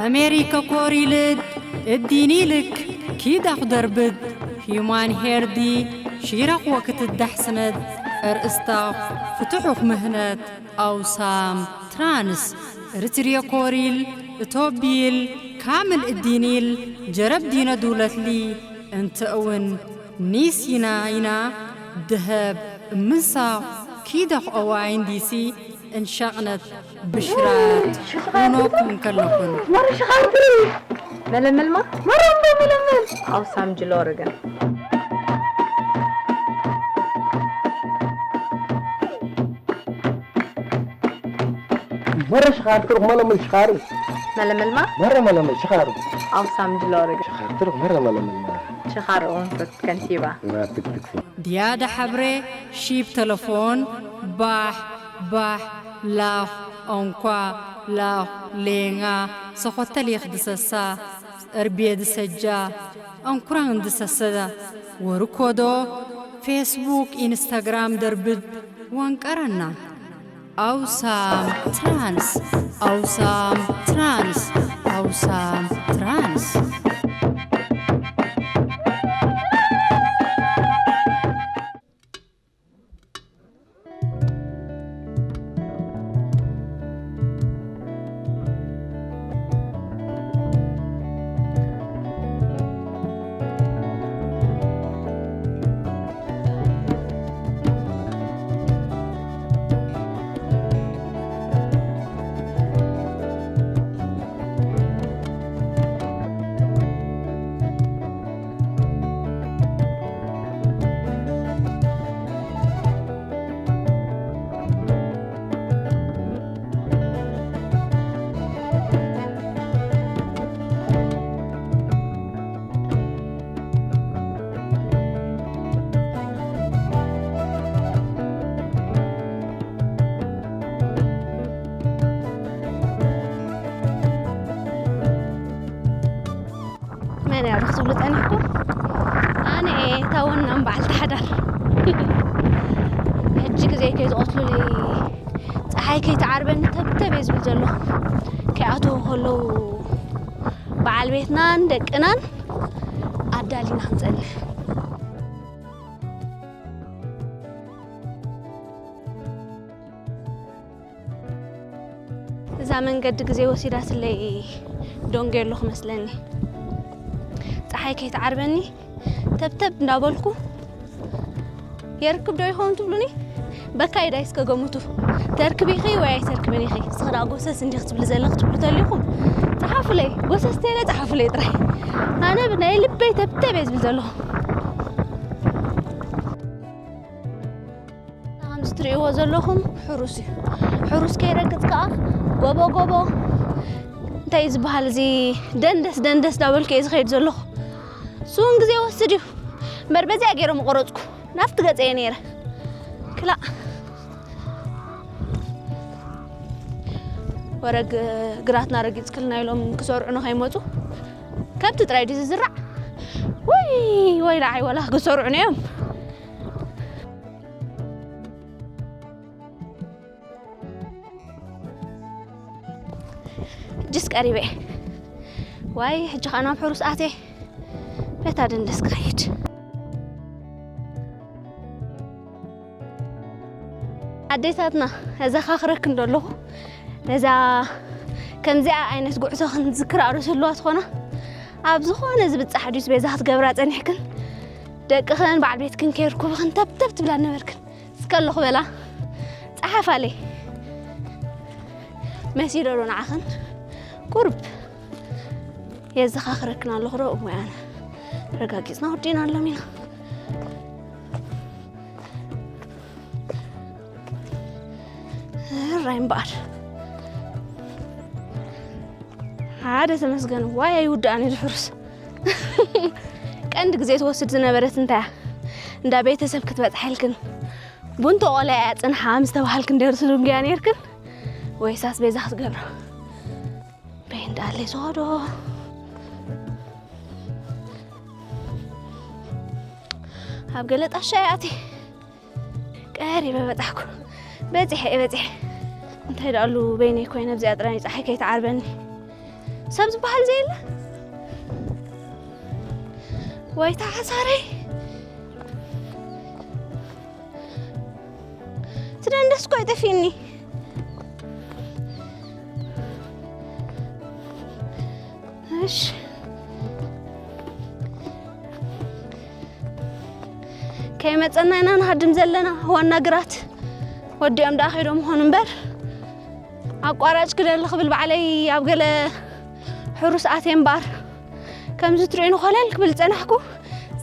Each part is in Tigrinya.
ኣሜሪከ ኮሪልድ እዲኒልክ ኪዳኽ ደርብድ ሂዩማን ሄርዲ ሺረኽ ወክትዳሕስነት እርእስታኽ ፍትሑኽ ምህነት ኣውሳም ትራንስ ርትርየ ኮሪል እቶቢል ካምል እዲኒል ጀረብ ዲነ ዱለትሊ እንተእውን ኒስ ይና ይና ድሀብ እምንሳቕ ኪደኽ ኦዋይን ዲሲ እንሸቕነት ብሽራት ኖኩም ከለኹን። መረሽኻርትሪ መለመልማ መረምዶ መለመል ኣውሳም ጅሎርግን መረ ሽኻር ትሩኽ መለመል ሽኻር መለመልማ መረ መለመል ሽኻር ኣውሳም ጅሎርግን ሽኻር ትሩኽ መረ መለመል መረ ሽኻር እውን ፍርት ከንቲባ ናትክትክ ድያደ ሐብሬ ሺብ ተለፎን ባሕ ባሕ ላኽ ኦንኳ ላኽ ሌንጋ ሰኾተል የኽድሰሳ እርቤ ድሰጃ ኣንኩራን ድሰሰዳ ወርኮዶ ፌስቡክ ኢንስታግራም ደርብድ ወንቀረና ኣውሳም ትራንስ ኣውሳም ትራንስ ኣውሳም ትራንስ መን እያ ክትብሉ ጸኒሕኩም? ኣነ እየ እታ ወናም በዓልቲ ሓዳር። ሕጂ ግዜ ከይትቐትሉለይ፣ ጸሓይ ከይትዓርበኒ ተብተብ እየ ዝብል ዘለኹ። ከይኣተዉ ከለዉ በዓል ቤትናን ደቅናን ኣዳሊና ክንጸንሕ። እዛ መንገዲ ግዜ ወሲዳትለይ ደንጉየ ኣለኹ መስለኒ። ጸሓይ ከይትዓርበኒ ተብተብ እንዳበልኩ የርክብ ዶ ይኸውን ትብሉኒ? በካይዳ እስከ ገምቱ። ተርክቢ ኢኺ ወይ ኣይተርክብን ኢኺ? ንስኺ ደኣ ጎሰስ እንዲኺ ትብሊ ዘለኺ ትብሉ ተሊኹም ጸሓፉለይ። ጎሰስ ተይለ ጸሓፉለይ ጥራይ። ኣነ ብናይ ልበይ ተብተብ እየ ዝብል ዘለኹ። ከምዚ ትርእይዎ ዘለኹም ሕሩስ እዩ። ሕሩስ ከይረግጽ ከኣ ጎቦ ጎቦ እንታይ እዩ ዝበሃል እዚ ደንደስ ደንደስ ዳበልኩ እየ ዝኸይድ ዘለኹ። እሱ እውን ግዜ ይወስድ እዩ እምበር በዚኣ ገይረ ምቆረጽኩ ናብቲ ገጸ እየ ነይረ። ክላእ ወረ ግ- ግራትና ረጊጽክልና ኢሎም ክሰርዑ ንኸይመጹ ከብቲ ጥራይ ድዩ ዝዝራዕ? ወይ ወይ ንዓይ ወላ ክሰርዑ ነዮም። ሕጅስ ቀሪበ እየ። ዋይ ሕጂ ኸኣ ናብ ሕሩስ ኣትየ በታ ደንደስ ክኸይድ። ኣዴታትና እዘኻኽረክን ዶ ኣለኹ ነዛ ከምዚኣ ዓይነት ጉዕዞ ክንዝክራ ዶ ዝህልዋ ትኾና? ኣብ ዝኾነ ዝብጻሕ ድዩስ ቤዛ ክትገብራ ጸኒሕክን ደቅኽን በዓል ቤትክን ከይርኩብኽን ተብተብ ትብላ ነበርክን። እስከ ኣለኹ በላ ጸሓፋለይ መሲሎ ዶ ንዓኽን? ቁርብ የዘኻኽረክን ኣለኹ ዶ እሞ ኣነ ረጋጊጽና ወዲእና ኣሎም ኢና። እራይ እምበኣር ሓደ ተመስገን ዋይ ኣይውዳእን እዩ ዝሕርስ። ቀንዲ ግዜ ትወስድ ዝነበረት እንታይ እያ? እንዳ ቤተሰብ ክትበጽሓ ኢልክን ቡን ተቆልያ እያ ጽንሓ ምስ ተባሃልክን ደርሲ ድንጉያ ነይርክን ወይስ ኣስቤዛ ክትገብራ? በይ እንዳለይ ዝኸዶ ኣብ ገለ ጣሻ እያ ኣትየ። ቀሪበ በጻሕኩ። በጺሐ እየ በጺሐ። እንታይ ደኣሉ በይነይ ኮይነ ኣብዚኣ ጥራይ ጸሓይ ከይትዓርበኒ። ሰብ ዝበሃል ዘየለ? ወይ ተሓሳረይ። ትደንደስ እኮ ይጠፊኒ። እሺ። ከይመጸና ኢና ንሃድም ዘለና ዋና ግራት። ወዲኦም ደኣ ከይዶም ይኾኑ እምበር፣ ኣቋራጭ ክደሊ ክብል ባዕለይ ኣብ ገለ ሕሩስ ኣትየ እምበር፣ ከምዚ ትርእዩኒ ኮለል ክብል ዝጸናሕኩ፣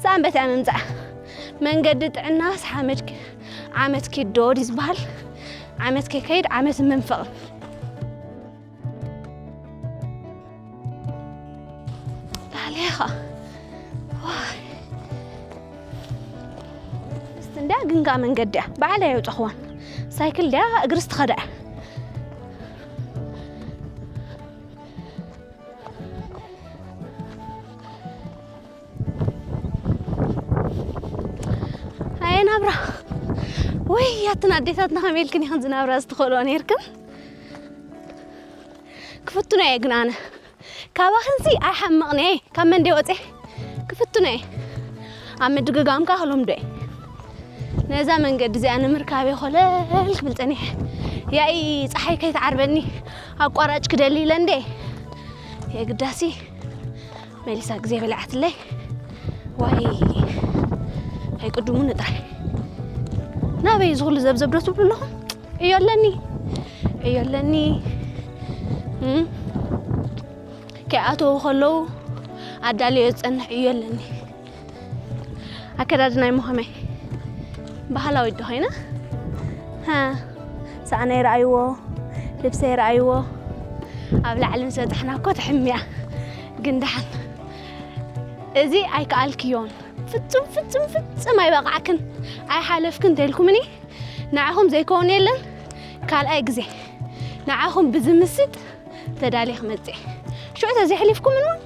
ሰኣን በታ ምምጻእ። መንገዲ ጥዕናስ ሓመድ ኪ-፣ ዓመት ኪዶ ድዩ ዝበሃል? ዓመት ከይከይድ ዓመት ምንፍቕ። ላልያ ኸኣ። ዋይ። እስቲ እንድያ ግን ከኣ መንገዲ እያ። ባዕለይ ኣይወጻኹዋን። ሳይክል ድያ እግርስ ትኸዳ እያ። ኣየ ናብራ። ወይ ኣትን ኣዴታትና ከመይ ኢልክን ኢኽን ዝናብራ ዝትኸልኦ ነይርክን? ክፍትኖ እየ ግን ኣነ። ካባኽንሲ ኣይሓምቕን እየ። ካብ መን ድየ ወፅየ? ክፍትኖ እየ። ኣብ ምድግጋም ከኣ ክልምዶ እየ። ነዛ መንገዲ እዚኣ ንምርካብ እየ ኮለል ክብል ጸኒሐ። ያኢ፣ ጸሓይ ከይትዓርበኒ ኣቋራጭ ክደሊ ኢለ እንዴ። የግዳሲ መሊሳ ግዜ በሊዓትለይ። ዋይ፣ ኣይቅድሙኒ ጥራይ። ናበይ እዚ ኩሉ ዘብዘብ ዶ ትብሉ ኣለኹም? ዕዮ ኣለኒ፣ ዕዮ ኣለኒ። እም፣ ከይኣተዉ ከለዉ ኣዳልዮ ዝጸንሕ ዕዮ ኣለኒ። ኣከዳድናይ እሞ ከመይ? ባህላዊት ዶ ኮይነ? ሃ፣ ሳእነይ ረኣይዎ፣ ልብሰይ ረኣይዎ። ኣብ ላዕሊ ምስ በጻሕና እኮ ትሕምያ። ግን ደሓን እዚ ኣይከኣልክዮን። ፍጹም፣ ፍጹም፣ ፍጹም ኣይበቃዕክን፣ ኣይሓለፍክን እንተኢልኩምኒ፣ ንዓኹም ዘይከውን የለን። ካልኣይ ግዜ ንዓኹም ብዝምስጥ ተዳልየ ክመጽእ እየ። ሽዑ ተዘይሕሊፍኩምኒ እውን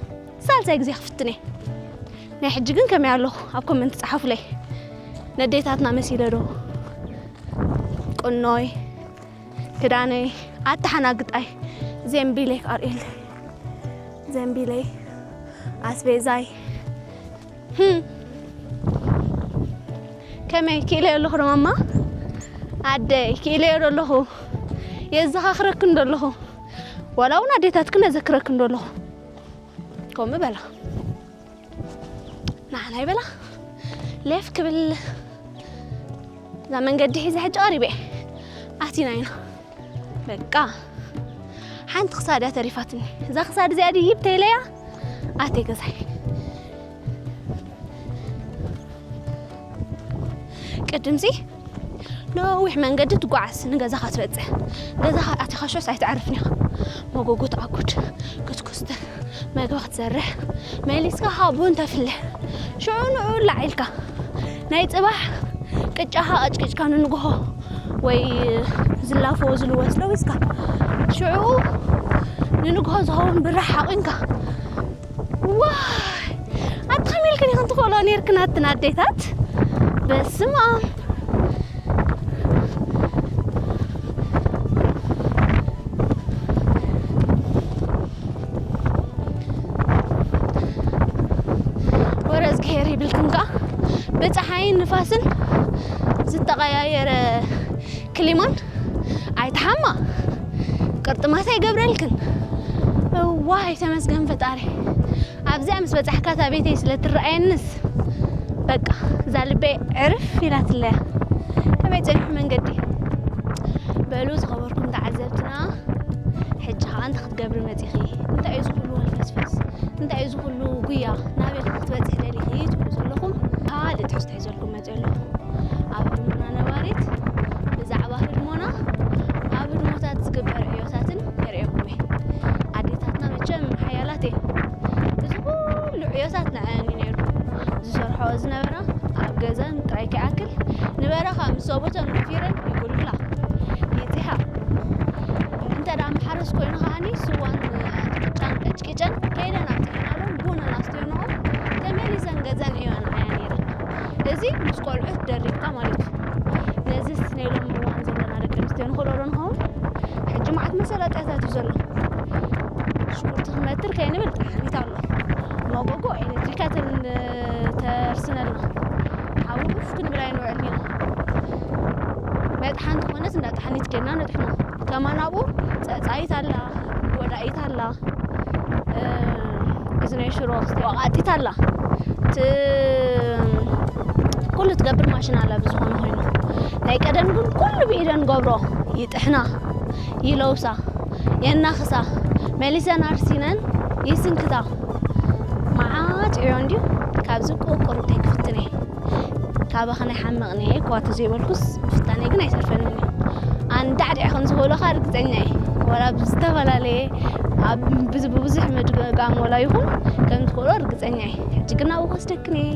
ሳልሳይ ግዜ ክፍትን እየ። ናይ ሕጂ ግን ከመይ ኣለኹ? ኣብ ኮመንት ጸሓፉለይ። ነዴታትና መሲለ ዶ? ቁኖይ፣ ክዳነይ፣ ኣተሓናግጣይ፣ ዘንቢለይ ክኣርእየለይ። ዘንቢለይ፣ ኣስቤዛይ። ህም። ከመይ ክኢለዮ ኣለኹ ዶ ማማ? ኣደይ፣ ክኢለዮ ዶ ኣለኹ? የዘኻኽረክን ዶ ኣለኹ? ዋላ እውን ኣዴታትክን የዘክረክን ዶ ኣለኹ? ከምኡ በላ። ንዓና ይበላ። ሌፍ ክብል እዛ መንገዲ ሒዘ ሕጂ ቀሪበ እየ። ኣቲና ኢና። በቃ። ሓንቲ ክሳድ እያ ተሪፋትኒ። እዛ ክሳድ እዚኣ ድይብ ተይለያ፣ ኣትየ ገዛይ። ቅድምሲ ነዊሕ መንገዲ ትጓዓዝ ንገዛኻ ትበጽሕ። ገዛኻ ኣቲኻ ሸስ ኣይትዓርፍን ኢኻ። መጎጎ ትኣጉድ፣ ክትኩስተ፣ መግቢ ክትሰርሕ፣ መሊስካ ሃቡን ተፍልሕ። ሽዑ ንዑ ላዕ ኢልካ። ናይ ጽባሕ ቅጫኻ ቀጭቂጭካ ንንግሆ ወይ ዝላፎ ዝልወስ ለዊስካ። ሽዑ ንንግሆ ዝኸውን ብራሕ ሓቒንካ። ዋይ! ኣቲ ከመይ ኢልክን ኢኽን ትኽእሎ ኔርክን ኣትን ኣዴታት? በስመ ኣብ። ወረ እዝግሄር ይብልክን ከኣ ብጸሓይን ንፋስን ዝተቐያየረ ክሊማን ኣይትሓማ፣ ቅርጥማት ኣይገብረልክን። እዋይ ተመስገን ፈጣሪ። ኣብዚኣ ምስ በጻሕካ እታ ቤተይ ስለ ትረኣየንስ በቃ እዛ ልበይ ዕርፍ ኢላትለያ። ከመይ ጸኒሑ መንገዲ? በሉ ዝኸበርኩም ተዓዘብትና፣ ሕጂ ኸኣ እንታይ ክትገብሪ መጺኺ? እንታይ እዩ ዝኹሉ ወልፈስፈስ? እንታይ እዩ ዝኹሉ ጉያ? ናበይ ክትበጽሒ ደሊኺ ትብሉ ዘለኹም? ካልእ ትሕዝቶ ሒዘልኩም መጺኦ ኣለኹ። ኣብ ህድሞና ነባሪት ብዛዕባ ህድሞና ኣብ ህድሞታት ዝግበር ዕዮታትን የርእየኩም እየ። ኣዴታትና መቸም ሓያላት እየን። እዚ ኩሉ ዕዮታት ንዐኣን እዩ ነይሩ። ዝሰርሖኦ ዝነበራ ኣብ ገዛን ጥራይ ከይኣክል ንበረኻ ምስ ሰብኡተን ወፊረን ይጉልላ፣ ይጺሓ። እንተ ደኣ መሓረስ ኮይኑ ከኣኒ ስዋን ቅጫን ቀጭቂጨን ከይደን ኣብጺሐናሎም ቡን እናስተየንኦም ተመሊሰን ገዘን እዮን ዓያ ነይረን። እዚ ምስ ቆልዑት ደሪብካ ማለት እዩ። ነዚስ ናይ ሎሚ እዋን ዘለና ደቂ ኣንስትዮ ንኽእሎ ዶ ንኸውን? ሕጂ መዓት መሰላጥያታት እዩ ዘሎ። ሽጉርቲ ክመትር ከይንብል ጣዕሚት ኣሎ። መጎጎ ኤሌክትሪካትን ተርስነልና። ሓዊ ውፍ ክንብል ኣይንውዕልን ኢና። መጥሓን ተኾነት እንዳ ጣሕኒት ጌርና ነጥሕኖ። ከማን ኣብኡ ጸጻይት ኣላ፣ ጎዳኢት ኣላ፣ እ፣ እዚ ናይ ሽሮ ወቓጢት ኣላ። እቲ ኩሉ ትገብር ማሽን ኣላ ብዝኾነ ኮይኑ። ናይ ቀደም ግን ኩሉ ብኢደን ገብሮ። ይጥሕና፣ ይለውሳ፣ የናኽሳ፣ መሊሰን ኣርሲነን ይስንክታ። መዓት ዕዮ እንድዩ ካብዚ ቁቁር እንተይ ክፍትነ። ካባኸ ናይ ሓመቕኒ እየ እኳ ተዘይበልኩስ ምፍታነይ ግን ኣይተርፈንን እዩ። ኣንዳዕዲዐ ከም ዝኽእሎ ኸኣ ርግጸኛ እየ። ዋላ ብዝተፈላለየ ኣብ ብዝ-፣ ብብዙሕ ምድጋም ዋላ ይኹን ከም ዝኽእሎ ርግጸኛ እየ። ሕጂ ግን ናብኡ ክወስደክን እየ።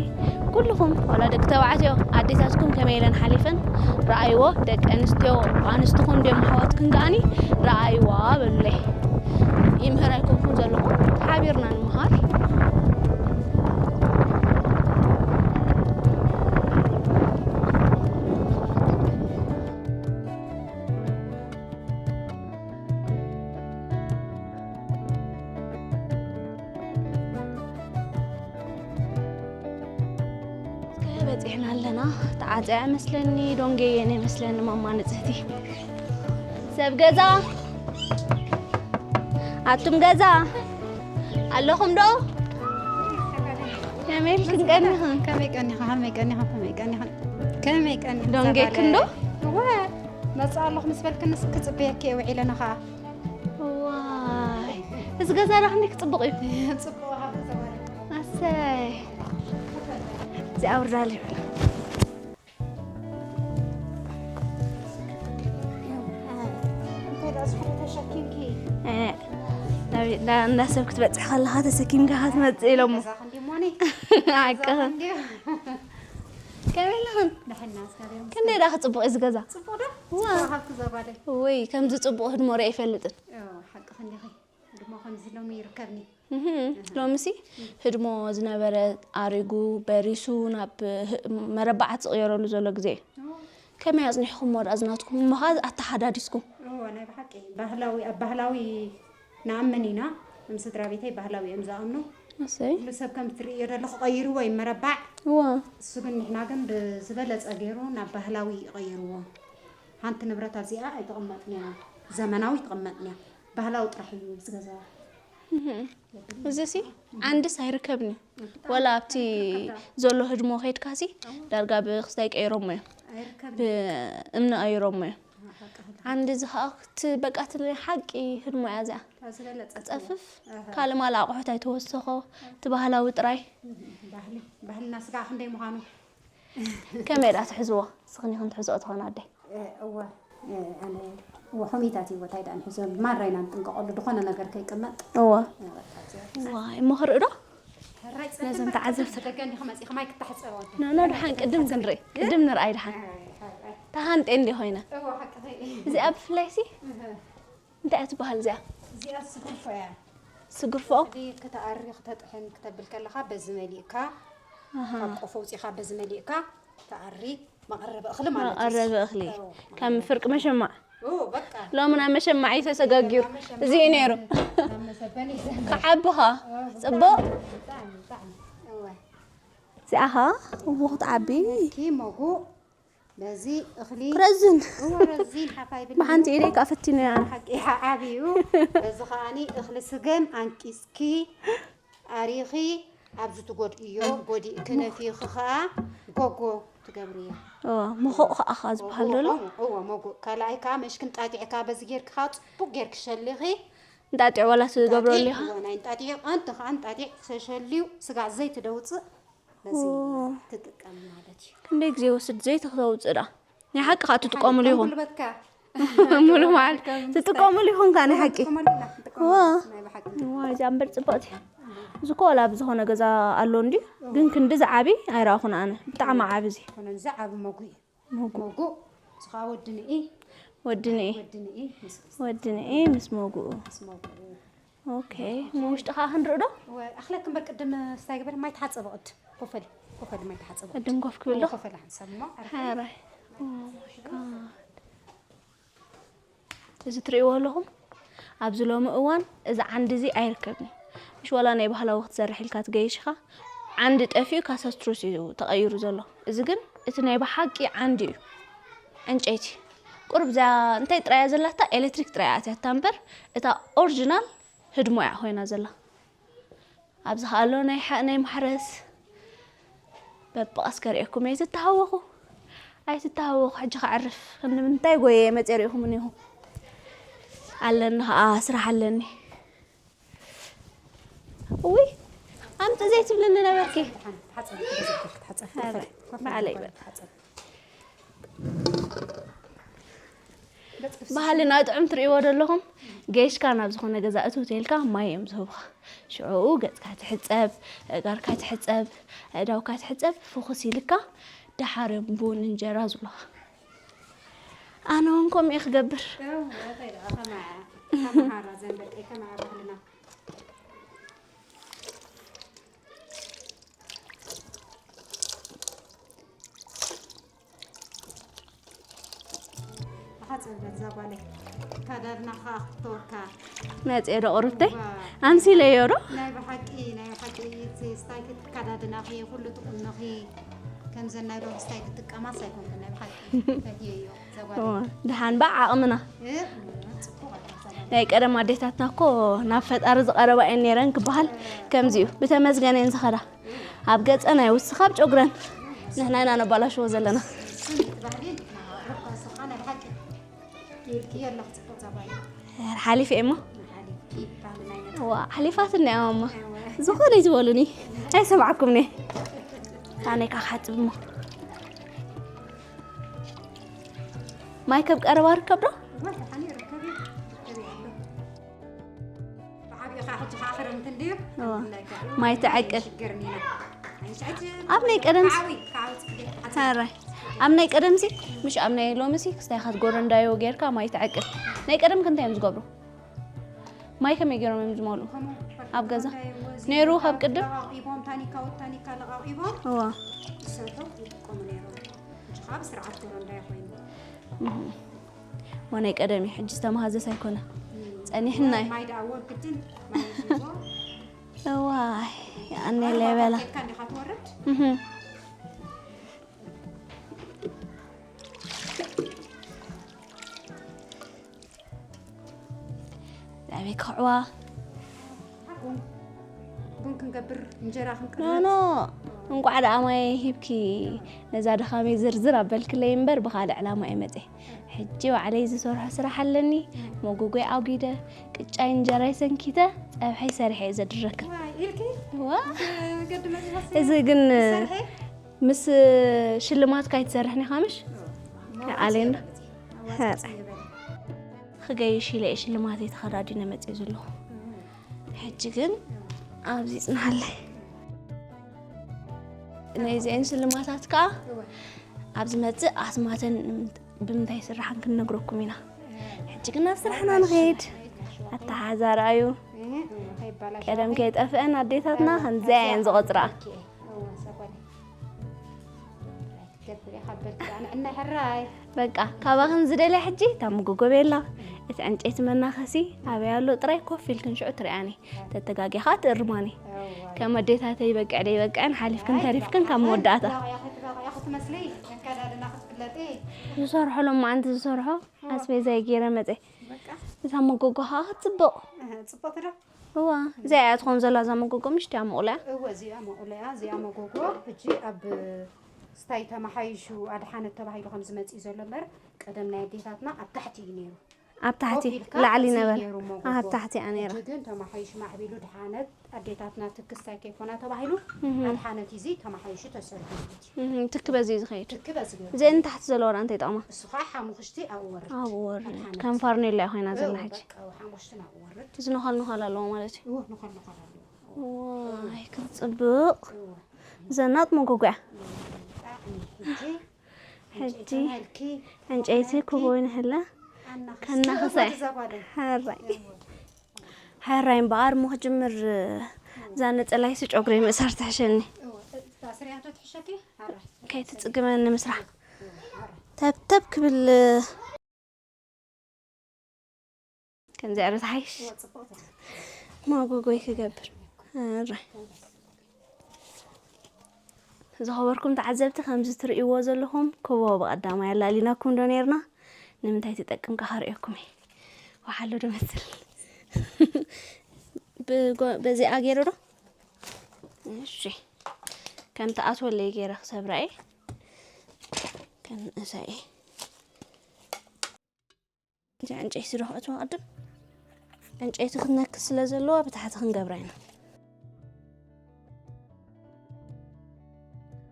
ኩልኹም ዋላ ደቂ ተባዕትዮ ኣዴታትኩም ከመይ ኢለን ሓሊፈን ረኣይዎ። ደቂ ኣንስትዮ ኣንስትኹም ድዮም ኣሕዋትክን ከኣኒ ረኣይዋ በሉለይ። ይምህር ኣይኮንኩን ዘለኹ፣ ሓቢርና ንምሃር። እስከ በጺሕና ኣለና። ተዓጽያ መስለኒ፣ ዶንጌየን መስለኒ ማማ ንጽህቲ። ሰብ ገዛ፣ ኣቱም ገዛ ኣለኹም ዶ? ከመይ ኢልክን ቀኒኽን? ከመይ ቀኒኻ? ከመይ ቀኒኻ? ከመይ ቀኒኻ? ከመይ ቀኒኻ? ዶንጌክን ዶ? እወ፣ መጽእ ኣለኹ ምስ በልክንስ ክጽበየኪ እየ ውዒለ ነኻ። ዋይ፣ እዚ ገዛ ዳ ክንደይ ክጽብቕ እዩ። ጽቡቕ፣ ሃብቲ ዘባሪ። ኣሰይ። እዚ ኣውርዳለይ። እንታይ ደኣ ዝኾነ ተሸኪምኪ? እ፣ ናብ፣ እንዳ፣ እንዳ ሰብ ክትበጽሕ ከለኻ ተሰኪምካ ክትመጽእ ኢሎሞ። ገዛ ክንዲ እሞኒ። ሓቅኻ። ገዛ ክንዲ። ከመይ ኣለኽን? ደሕና፣ እስካብ ዮም ክንደይ ደኣ ክጽቡቕ እዩ እዚ ገዛ? ጽቡቕ ዶ? ዋ። ጽቡቕ ሃብቲ ዘባለይ። ወይ፣ ከምዚ ጽቡቕ ህድሞ ሪአ ኣይፈልጥን። ዮ፣ ሓቅኺ እንዲኺ። ህድሞ ከምዚ ሎሚ ይርከብኒ። እህ፣ ሎምሲ ህድሞ ዝነበረ ኣሪጉ፣ በሪሱ፣ ናብ ህ-፣ መረባዓት ዝቕየረሉ ዘሎ ግዜ እዩ። ኦ። ከመይ ኣጽኒሕኩሞ ደኣ ዝናትኩም? እሞ ኸኣ ኣተሓዳዲስኩም? እወ፣ ናይ ብሓቂ ባህላዊ፣ ኣብ ባህላዊ ንኣምን ኢና። ምስ ስድራ ቤተይ ባህላዊ እዮም ዝኣምኑ። እሰይ። ኩሉ ሰብ ከም እትርእዮ ዘለኹ ቀይርዎ እዩ መረባዕ። እወ። እሱ ግን ንሕና ግን ብዝበለጸ ገይሩ ናብ ባህላዊ ይቐይርዎ። ሓንቲ ንብረት ኣብዚኣ ኣይተቐመጥን እያ። ዘመናዊ ኣይተቐመጥን እያ። ባህላዊ ጥራሕ እዩ ዝገዛ። እህ። እዚሲ ዓንድስ ኣይርከብን እዩ። ወላ ኣብቲ ዘሎ ህድሞ ከይድካሲ ዳርጋ ብክስታይ ቀይሮሞ እዮም። ኣይርከብን። ብእምኒ ቀይሮሞ እዮም። ሓቂ። ዓንዲ እዚ ኸኣ ክት-፣ በቃ እቲ ናይ ሓቂ ህድሞ እያ እዚኣ። እታ ዝበለጸት ክጸፍፍ፣ እያ። ኣሃ። ካልእ ማል ኣቑሑት ኣይተወሰኾ፣ እቲ ባህላዊ ጥራይ። እህ፣ ባህሊ፣ ባህልና ስጋዕ ክንደይ ምዃኑ። ከመይ ደኣ ትሕዝዎ? ንስኽን ኢኽን ትሕዝኦ ትኾና ኣደይ? እ፣ እወ፣ እ፣ ኣነ፣ እወ፣ ሑሚታት እዩ፣ እንታይ ደኣ ንሕዞ፣ ማራ ኢና ንጥንቀቐሉ፣ ዝኾነ ነገር ከይቅመጥ። እወ። እ፣ በቃ፣ እዚኣ። ዋይ፣ እሞ ክርኢ ዶ? ሕራይ ነዞም ጸልም ተዓዘብቲ። ብደገ እንዲኺ መጺኺ ማይ ክተሕጸቢ ወዲ። ኖ፣ ኖ፣ ደሓን ቅድም ክንርኢ። ቅድም ንርኣይ ደሓን። ኣይ፣ ኣይ፣ ኣይ። ተሃንጤ እንዲ ኮይነ። እወ፣ ሓቅኺ። እዚኣ ብፍላይሲ? እህ። እንታይ እያ ትበሃል እዚኣ? እዚኣ ስጉርፎ እያ። ስጉርፎ? እኽሊ ክትኣሪ፣ ክተጥሕን፣ ክተብል ከለኻ በዚ መሊእካ፣ ኣሃ። ካብ ቆፎ ኣውጺኻ በዚ መሊእካ ትኣሪ፣ መቐረቢ እኽሊ ማለት እዩ። መቐረቢ እኽሊ። እዎ፣ ከም መቐረቢ ፍርቂ እኽሊ። መሸማዕ። እዎ፣ በቃ። ሎሚ ናብ መሸማዕ እዩ ተሰጋጊሩ። ናብ መሸማዕ እዚ እዩ ነይሩ። ናብ መሰበኒ ዘንበል። ክዓቢ ኸኣ። እዎ፣ ጽቡቕ። ብጣዕሚ፣ ብጣዕሚ፣ ብጣዕሚ። እዎ። እዚኣ ኸኣ እዎ ክትዓቢ። ነኪ መጉእ በዚ እኽሊ ክረዝን። እወ፣ ረዚን ሓፍ ኣይብልን ብሓንቲ እዩ። ኢደይ ከኣ ፈቲነያ። ሓቂ፣ ሓ-፣ ዓብዩ። በዚ ከኣኒ እኽሊ ስገም ኣንቂጽኪ ኣሪኺ ኣብዚ ትጎድእዮ፣ ጎዲእኪ ነፊኺ ከኣ ጎጎ ትገብርዮ። እወ፣ መኹቕ ከኣ ከኣ ዝበሃል እወ፣ ደሎ። እወ፣ እወ፣ መጉእ። ካልኣይ ከኣ መሽኪ እንጣጢዕ ከኣ በዚ ጌርኪ ከኣ ጽቡቕ ጌርኪ ሸሊኺ። እንጣጢዕ ዋላ ትገብሮ እንጣጢዕ፣ ኣሊኻ? እወ፣ ናይ እንጣጢዕ፣ ኣንቲ ከኣ እንጣጢዕ ተሸልዩ ስጋዕ ዘይቲ ደውጽእ። በዚ ኦ። ትጥቀም ማለት እዩ። ክንደይ ግዜ ይወስድ ዘይቲ ክተውፅእ ደኣ? ናይ ሓቂ ከዓ ትጥቀምሉ ከም ኢኹም። ጉልበትካ። ሙሉ መዓልቲ ትጥቀምሉ ኢኹም ከዓ ናይ ሓቂ። ትጥቀመሉ ኢና፣ ትጥቀመሉ ዋ። ናይ ብሓቂ። ዋ፣ እዚኣ እምበር ፅብቕቲ። እዚ እኮ ዋላ ኣብ ዝኾነ ገዛ ኣሎ እንድዩ፣ ግን ክንዲ ዝዓቢ ኣይረኣኹን ኣነ። ብጣዕሚ ዓቢ እዚ። ኮነ እዚ ዓቢ መጉእ እዩ። መጉእ። መጉእ፣ እዚ ከዓ ወዲ ንኢ። ወዲ ንኢ። ወዲ ንኢ ምስ፣ ወዲ ንኢ ምስ መጉኡ። ምስ መጉኡ። ኦኬ፣ እሞ ውሽጢ ከዓ ክንርኢ ዶ? ወ-፣ ኣኽለክ እምበር ቅድም ስታይ ግበር፣ ማይ ተሓጸበ ቅድም። ኮፈል፣ ኮፈል ማይ ተሓጸበ። ቅድም ኮፍ ክብል ዶ? ኮፈል ሓንሳብ እሞ ዓርፈ። ሓራይ። ኦ ማይ ጋድ። እዚ ትርእይዎ ኣለኹም? ኣብዚ ሎሚ እዋን እዚ ዓንዲ እዚ ኣይርከብን እዩ። ምሽ ዋላ ናይ ባህላዊ ክትሰርሕ ኢልካ ትገይሽ ኢኻ፣ ዓንዲ ጠፊኡ ካሳስትሮስ እዩ ተቐይሩ ዘሎ። እዚ ግን እቲ ናይ ብሓቂ ዓንዲ እዩ፣ ዕንጨይቲ። ቁሩብ እዚኣ እንታይ ጥራይ እያ ዘላታ? ኤሌክትሪክ ጥራይ እያ ኣትያታ እምበር፣ እታ ኦሪጂናል ህድሞ እያ ኮይና ዘላ። ኣብዚ ከኣ ኣሎ ናይ ሓ-፣ ናይ ማሕረስ። በብቐስ ከርእየኩም እየ። ትተሃወኹ ኣይትተሃወኹ፣ ሕጂ ከዕርፍ። ክንዲ ምንታይ ጎየ መጸ ርኢኹም እኒኹም። ኣለኒ ከኣ፣ ስራሕ ኣለኒ። እውይ፣ ኣምጽእ ዘይትብልኒ ነበርኪ። ሓጸብ፣ ሓጸብ፣ ሓጸብ። ኧረ፣ ባዕለይ በል። ሓጸብ። ባህልና ጥዑም ትርእይዎ ዶ ኣለኹም? ገይሽካ ናብ ዝኾነ ገዛ እትው ተልካ ማይ እዮም ዝህቡኻ። ሽዑኡ ገጽካ ትሕጸብ፣ ኣእጋርካ ትሕጸብ፣ ኣእዳውካ ትሕጸብ፣ ፍኹስ ኢልካ ደሓር እዮም ቡን እንጀራ ዝብሉኻ። ኣነ እውን ከምኡ እየ ክገብር። እው፣ እንታይ ደኣ፣ ከማዓ፣ ከመሃራ ዘን ደቀይ፣ ከመዓ ባህልና። ሓጽበት እዛ ጓለይ። ኣከዳድናኻ ክትወካ። መጽየ ዶ ቁርብተይ? ዋ። ኣምሲለዮ ዶ? ናይ ብሓቂ፣ ናይ ብሓቂ፣ እቲ ስታይል ኣከዳድናኺ፣ ኩሉ ትቑኖኺ፣ ከምዘን ናይ ሎሚ ስታይል ትጥቀማስ ኣይኮንክን፣ ናይ ብሓቂ። ፈትየዮ፣ እዛ ጓለይ። ዋ፣ ደሓን በ ዓቕምና። እ፣ ጽቡቕ ኣልካ፣ እዛ ጓለይ። ናይ ቀደም ኣዴታትና እኮ ናብ ፈጣሪ ዝቐረባ እየን ነይረን ክበሃል ከምዚ እዩ። ብተመስገን እየን ዝኸዳ። ኣብ ገጸን ኣይውስኽ፣ ኣብ ጨጉረን። ንሕና ኢና ነባላሽዎ ዘለና። ስኒት ባህሊ፣ ሩካ ስኻ ናይ ብሓቂ። ይልክዮ ኣለኹ፣ ጽቡቕ ዘባይ። ሓሊፈ እየ እሞ። ሓሊፍኪ፣ ባህልና ይነጥፍ። ዋ፣ ሓሊፋት እንዲያ ማማ። እወ። ዝኾነ ይትበሉኒ። ኣይሰማዕኩምኒ። ኣነይ ካብ ሓጽብ እሞ። ማይ ከብ ቀረባ ርከብ ዶ? እወ፣ ደሓን ይርከብ እዩ። ይርከብ እዩ ኣሎ። ብዓብዩ ኸዓ ሕጂ ኸዓ ክረምቲ እንድዩ። እወ። ማይ ትዕቅል። ሽግር እኒና። ኣይሽዕጅ። ኣብ ናይ ቀደም ሲ-፣ ዓዊ፣ ዓዊ ጽጌ፣ ዓዊ። ሕራይ። ኣብ ናይ ቀደም ሲ፣ ምሽ ኣብ ናይ ሎሚ ሲ፣ ክስታይ ኻት ጎረንዳዮ ጌርካ ማይ ትዕቅል። ናይ ቀደም ክንታይ እዮም ዝገብሩ? ማይ ከመይ ገይሮም እዮም ዝመልኡ? ከምኡ ኣብ ገዛ? እንታይ ወዚ ነይሩ ካብ ቅድም? ለቓቒቦም፣ ታኒካ ወታኒካ ለቓቒቦም እዋ። ይሰርሑ ይጥቀሙ ነይሮም። ሕጂ ኸዓ ብስርዓት ጎረንዳዮ ኮይኑ። እህ። ወ ናይ ቀደም እዩ፣ ሕጂ ዝተመሃዘስ ኣይኮነ። እም። ጸኒሕና እዩ። ማይ ደኣ ወግድን ማይ ሒዞ። እዋይ፣ ኣነ ማይ ለበላ። ኬድካ እንዲኻ ትወርድ? እህ። ዛዕበይ ክኽዕዋ። ቡን፣ ቡን ክንገብር፣ እንጀራ ክንቅርብ። ኖ፣ ኖ፣ እንቋዕ ደኣ ማይ ሂብኪ። ነዛ ድኻመይ ዝርዝር ኣበልክለይ እምበር ብኻልእ ዕላማ እየ መጽየ። ሕጂ ባዕለይ ዝሰርሖ ስራሕ ኣለኒ። መጎጎይ ኣጒደ፣ ቅጫይ እንጀራይ ሰንኪተ፣ ጸብሐይ ሰሪሐ እየ ዘድረክን። ዋይ፣ ኢልኪ? ዋ። ገዲ መጽበሲ እዚ ግን ትሰርሒ? ምስ ሽልማትካ ኣይትሰርሕን ኢኻ ምሽ? እዎ። ኣሌን ዶ? ኣዋጽእ የበለ። ክገይሽ ኢለ እየ ሽልማተይ ተኸዳዲነ መጽየ ዘለኹ። እዎ። ሕጂ ግን ኣብዚ ይጽንሓለይ። ናይዚአን ሽልማታት ከኣ እዎ። ኣብ ዝመጽእ ኣስማተን ብምንታይ ስራሕን ክንነግረኩም ኢና። ሕጂ ግን ናብ ስራሕና ንኸይድ። ኣተሓዛ ረኣዩ። እህ፣ እህ፣ ከይባላሽ ቀደም ኣበይ? ከይጠፍአን ኣዴታትና እዋ፣ ከምዚኣ እየን ከዚኣ ዝቆጽራ። ኦኬ። እዋ፣ ሰኮነ። ትገብር ኢኻ በልኪ፣ ኣነ ዕናይ ሕራይ። በቃ፣ ካባኽን ዝደልያ ሕጂ እታ መጎጎ ቤላ፣ እቲ ዕንጨይቲ መናኸሲ ኣበይ ኣሎ ጥራይ ኮፍ ኢልክን ሽዑ ትሪኣኒ። ተተጋጊኻ ትእርማኒ። እዋ። ከም ኣዴታተይ በቅዕ ደይበቅዕን ሓሊፍክን ኣይ፣ ተሪፍክን ካብ መወዳእታ። ትባቕያ ክትባቕያ ክትመስሊ፣ ኣከዳድና ክትፍለጢ። ዝሰርሖ ሎማዓንቲ ዝሰርሖ ኣስቤዛይ ገይረ መጸ። በቃ። እዛ መጎጎ ኸኣ ክትጽብቕ። እህ፣ ጽብቕቲ ዶ? እዋ፣ እዚኣ እያ ትኾን ዘላ እዛ መጎጎ፣ ምሽ ድያ መቑለያ? እወ፣ እዚኣ መቑለያ፣ እዚኣ መጎጎ። ሕጂ ኣብ ስታይ ተመሓይሹ ኣድሓነት ተባሂሉ ከም ዝመጽእ እዩ ዘሎ እምበር፣ ቀደም ናይ ኣዴታትና ኣብ ታሕቲ እዩ ነይሩ። ኣብ ታሕቲ፣ ኮፍ ኢልካ ላዕሊ እዚ ነበር። ነይሩ መጎጎ። ኣብ ታሕቲ እያ ነይራ። ሕጂ ግን ተመሓይሹ ማዕቢሉ ድሓነት ኣዴታትና ትኪ ስታይ ከይኮና ተባሂሉ እህ። ኣድሓነት እዚ ተመሓይሹ ተሰሪሑ ማለት እዩ። እህ፣ ትኪ በዚ እዩ ዝኸይድ። ትኪ በዚ ገይሩ። እዚአን ታሕቲ ዘለዋ እንታይ ይጠቕማ? እሱ ኸዓ ሓሙኽሽቲ ኣብኡ ወርድ። ኣብኡ ወርድ። ኣድሓነት። ከም ፋርኔሎ እያ ኮይና ዘላ እው፣ ሕጂ። በቃ፣ ሓሙኽሽቲ ናብኡ ወርድ። እዚ ነዃል ነዃል ኣለዎ ማለት እዩ። እዎ፣ ነዃል ነዃል ኣለዎ። ዋይ፣ ክትጽብቕ። እዎ። ዘናጥ መጎጎያ። ብጣዕሚ። ሕጂ ሕጂ ዕንጨይቲ ዕንጨይቲ ተማሂርኪ ክቦይ ንህለ ኣናኽስ-፣ ከናኽሳይ። ትእዛዝ ጓለይ። ሕራይ። እዎ። ሕራይ እምበኣር እሞ ክጅምር እዛ ነጸላይሲ ጨጉረይ ምእሳር ትሕሸኒ። እዎ። እታ ስርያቶ ትሕሸኪ? ሕራይ። ከይትጽግመኒ ምስራሕ። እዎ፣ ሕራይ። ተብተብ ክብል ከምዚ ዕረ ትሓይሽ። እዋ፣ ጽቡቕ። መጎጎይ ክገብር። ኣረ። ዝኸበርኩም ተዓዘብቲ፣ ከምዚ ትርእይዎ ዘለኹም ክቦ ብቐዳማይ ኣላሊናኩም ዶ ነይርና? ንምንታይ ትጠቅም ከ ከርእየኩም እየ። ወሓሎ ዶ መስል? ብጎ-፣ በዚኣ ገይሩ ዶ? እሺ። ከም ትኣትወለይ ገይረ ክሰብራ እየ። ከንእሳ እየ። እዚ ዕንጨይቲ ዶ ክእትዋ ቅድም? ዕንጨይቲ ክትነክስ ስለ ዘለዋ ብታሕቲ ክንገብራ ኢና።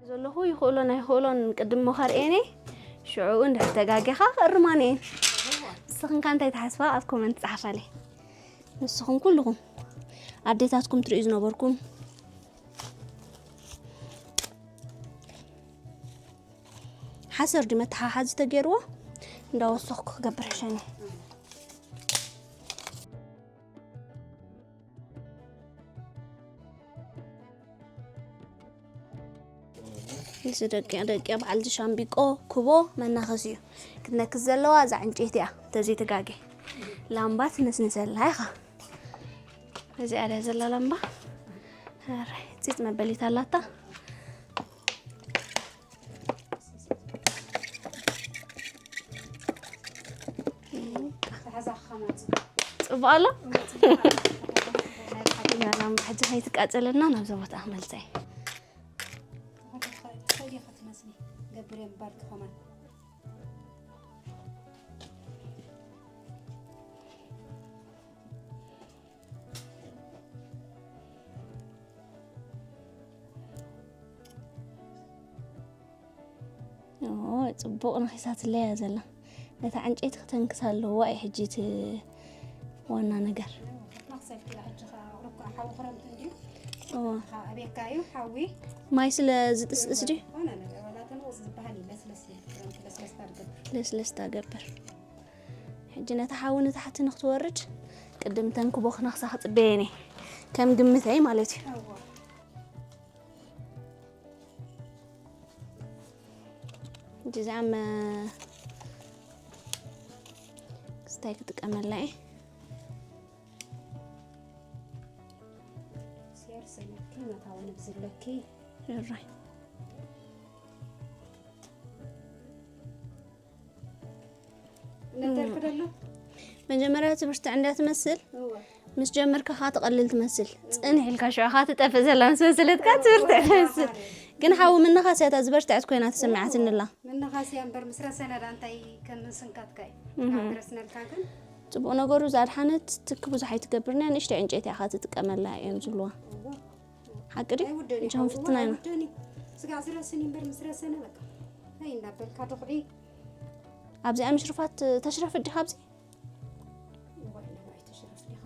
ዘለኹ ይኽእሎን ኣይኽእሎን ቅድም እሞ ከርእየን እየ። ሽዑ እንድሕር ተጋጊኻ ክእርማን እየን። ንስኽን ከ እንታይ ትሓስባ? ኣብ ኮመንት ጸሓፋለይ። ንስኹም ኩልኹም ኣዴታትኩም ትርእዩ ዝነበርኩም ሓሰር ድዩ መተሓሓዚ ተገይርዎ? እንዳወሰኽኩ ክገብር ሕሸኒ። እዚ ደቂቕ ደቂቕ በዓል ዝሻምቢቆ ክቦ መናኸሲ እዩ። ክትነክስ ዘለዋ እዛ ዕንጨይቲ እያ፣ ተዘይተጋጌ። ላምባ ትነስንሰላ ኢኻ። እዚኣ ድያ ዘላ ላምባ? ኣረ፣ ፂፅ መበሊት ኣላታ። ጽቡቕ ኣሎ? እዛ ላምባ ሕጂ ከይትቃጸለና ናብዛ ቦታ ክመልሳ እየ። ኦ፣ ጽቡቕ ነኺሳትለይ እያ ዘላ። ነታ ዕንጨይቲ ክተንክሳ ኣለዋ እዩ ሕጂ እቲ ዋና ነገር። እዋ። ማይ ስለ ዝጥስጥስ ድዩ? ለስለስ ታገብር። ሕጂ ነታ ሓዊ ንታሕቲ ንክትወርድ ቅድም ተንክቦ ክነኽሳ ክጽበየን እየ። ከም ግምተይ ማለት እዩ። ሕጂ እዚኣ መ-፣ ክስታይ ክጥቀመላ እየ። ሴር ሰይነኪ መታውን ብዝለኪ። ይራይ። ነደርክ ደሎ? መጀመርያ ትብርትዕ እንዳ ትመስል፣ እወ። ምስ ጀመርካ ኸዓ ትቐልል ትመስል። ጽንሕ ኢልካ ሽዑ ኸዓ ትጠፍእ ዘላ ምስ መሰለትካ ትብርትዕ ትመስል። ግን ሓዊ ምንኻስ እያ እታ ዝበርትዐት ኮይና ተሰሚዓትኒ ኣላ። ምንኻስ እያ እምበር ምስ ረሰነ ዳ እንታይ ከም ምስንካትካ እዩ። እህ። ረስነልካ ግን? ጽቡቕ ነገሩ እዛ ኣድሓነት ትክ ብዙሕ ኣይትገብርን እያ፣ ንእሽተይ ዕንጨይቲ ኢኻ ትጥቀመላ እዮም ዝብልዋ። እወ። ሓቂ ድዩ? ኣይውደን እዩ። እጃም ሓዊ ፍትና እውን ኢና። ኣይውደን እዩ። ስጋዕ ዝረስን እዩ እምበር ምስ ረሰነ በቃ። ኣይ እንዳበልካ ድኹዒ። ኣብዚኣ ምሽርፋት ተሽረፍ ዲኻ ኣብዚ? እዋይ፣ ንባይ ተሽረፍ ዲኻ?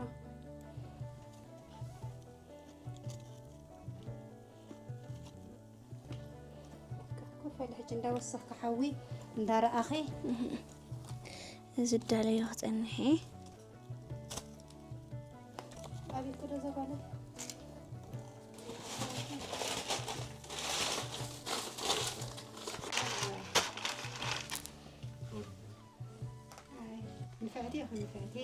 ኮፍ በል ሕጂ እንዳወሰኽካ ሓዊ እንዳረኣኺ። እህ። እዚ ዳለዮ ክጸንሕ እየ። ኣቤት፣ ክዶ ዘጓለ። ኣይ፣ ንፍዕቲ ኢኺ፣ ንፍዕቲ።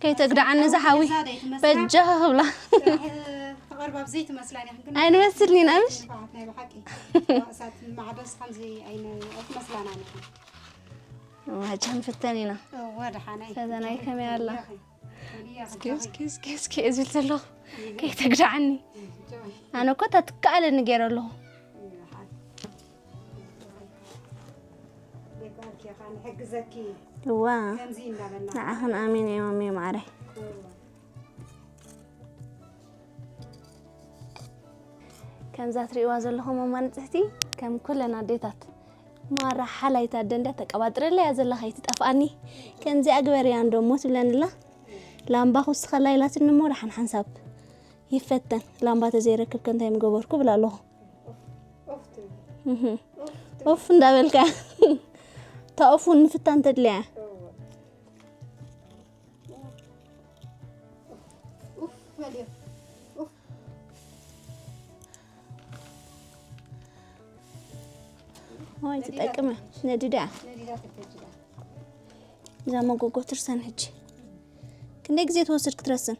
ከይተግድዓኒ እዛ ሓዊ። እዛ ደይ ትመስላ። በጃኻ ክብላ። ስራሕ፣ ፍቕር ባብ ዘይትመስላን ኢኺ፣ ግን ኣይንመስልን ኢና፣ ምሽ? ንፍዓት ናይ ብሓቂ። እሳት ማዕዶስ ከምዚ ኣይነ-፣ ኣይትመስላና ኢኺ። ዋጃ ንፍተን ኢና። እወ፣ ደሓናይ። ፈተናይ ከመይ ኣላ? እስኪ፣ እስኪ፣ እስኪ፣ እስኪ፣ እዝል ዘለኹ። ከይተግድዓኒ። ኣነ እኮ እታ ትከኣለኒ ገይረ ኣለኹ። እዋ። ከምዚ እንዳበልና። ንዓኽን ኣሜን እየ ማሜ ማዕረይ። እዋ። ከምዛ ትርእይዋ ዘለኹም እማ ንጽህቲ፣ ከም ኩለን ኣዴታት፣ ማራ ሓላይት ኣደ እንድያ ተቀባጥረለይ እያ ዘላ፣ ከይትጠፍኣኒ። ከምዚኣ ግበርያ እንዶ እሞ ትብለኒ ኣላ። ላምባ ክውስኸላ ኢላትኒ እሞ፣ ደሓን ሓንሳብ ይፈተን። ላምባ ተዘይረክብ ከ እንታይ ምገበርኩ እብል ኣለኹ። እህ። ኡፍ እንዳበልካ። እታ ኡፍ እውን ምፍታን ተድልያ። ኡፍ በልዮ። ኡፍ። ወይ ትጠቅም ነዲዳ። ነዲዳ ትፈጅዳ። እዛ መጎጎ ትርሰን ሕጂ። ክንደይ ግዜ ትወስድ ክትረስን?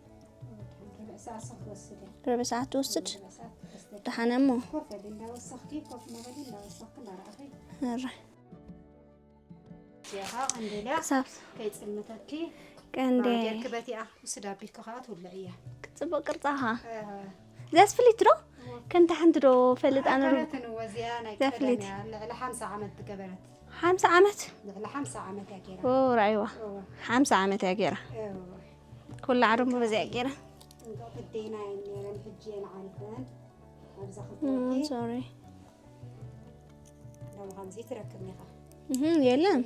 ርብዕ ሰዓት ሰ ክወስድ እያ። ርብዕ ሰዓት ትወስድ። ርብዕ ሰዓት ትወስድ። ደሓነ እሞ ኮፍ በሊ እንዳወሰኽኪ፣ ኮፍ እናበሊ እንዳወሰኽኪ እንዳረኣኺ እረ እዚኻ ቀንዴልያ ክሳብ ከይጽልምተኪ ቀንዴ ጌርኪ በቲኣ ውስድ ኣቢልኪ ከዓ ትውልዕ እያ። ክትፅቡቅ ቅርፃኻ እ፣ እዚያስ ፍልይቲ ዶ? ከምታ ሓንቲ ዶ ፈልጣ ነሩ ኣካላትን ወዚያ ናይ እዚያ ቀደም ፍልይቲ እያ። ልዕሊ ሓምሳ ዓመት ትገበረት። ሓምሳ ዓመት ልዕሊ ሓምሳ ዓመት እያ ገይራ። ኦ ራይዋ እወ፣ ሓምሳ ዓመት እያ ገይራ እወ። ኩላ ዓዶም በዚያ እያ ገይራ እንዶ ክደይና እየን ነይረን፣ ሕጂ እየን ዓሪፈን። ኣብዛ እም፣ ክትወዲ ሶሪ ሎም ከምዚ ትረክብኒ ኢኻ። እህም፣ የለን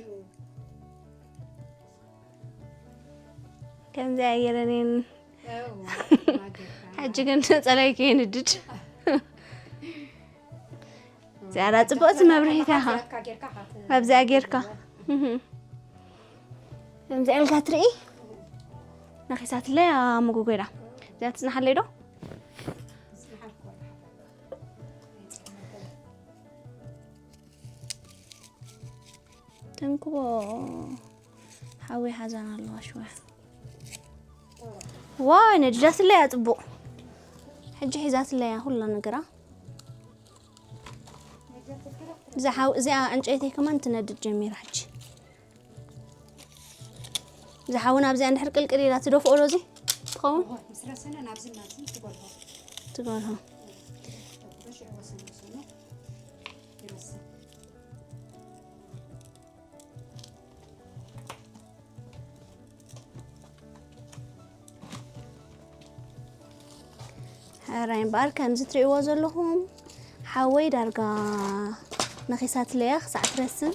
ከምዚያ የለንን እወ፣ ማጌታ። ሕጂ ግን ፀላይ ከየንድድ ዝያዳ ፅቡቅቲ መብርሂት ኢኻ ጌርካ ጌርካ ኣብዚኣ ጌርካ እህም። ከምዚኣ ኢልካ ትርኢ ነኺሳትለይ ኣብ መጎጎዳ እዚኣ ትፅናሓለይ ዶ ተንክቦ ሓዊ ሓዛን ኣለዋ ሽወያ ዋይ ነዲዳትለያ ፅቡቅ ሕጂ ሒዛትለያ ኩላ ነገራ እዛ ሓው እዚኣ ዕንጨይተይ ከማን ትነድድ ጀሚራ ሕጂ እዛ ሓውን ኣብዚኣ እንድሕር ቅልቅል ኢላ ትደፍኦ ዶ እዚ ትኸውን ምስ ረሰነ ናብዚ ናብዚ ትጎልሆ ትበልሆ ሽዑ ወሰን ወሰኑ ይረስን ሕራይ እምበኣር ከምዚ ትርእይዎ ዘለኹም ሓወይ ዳርጋ ነኺሳትለያ ክሳዕ ትረስን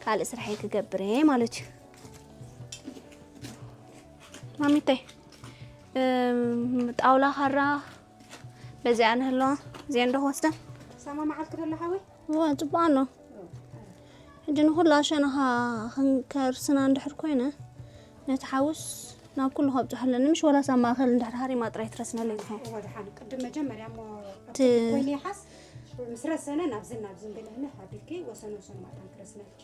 ካልእ ስርሐይ ክገብር እየ ማለት እዩ ማሚተይ እም፣ ጣውላ ካራ በዚኣ ንህልዋ እዚአን ዶ ክወስደን ሰማማዓልክ ደሎ ሓወይ እዋ ፅቡቅ ኣሎ ሕጂ ንኩሉ ኣሸነኻ ከርስና እንድሕር ኮይነ ነቲ ሓውስ ናብ ኩሉ ከብፅሖ ኣለኒ ምሽ ወላስ ኣብ ማእኸል እንድሕር ሃሪማ ጥራይ ትረስነለይ ዝኾን እወ ድሓን ቅድም መጀመርያ እሞ ት- ኮይኑ ይሓስ ምስ ረሰነ ናብዝን ናብዝን ብልዕኒ ሓቢርኪ ወሰን ወሰኑ ማጣን ክረስነልኪ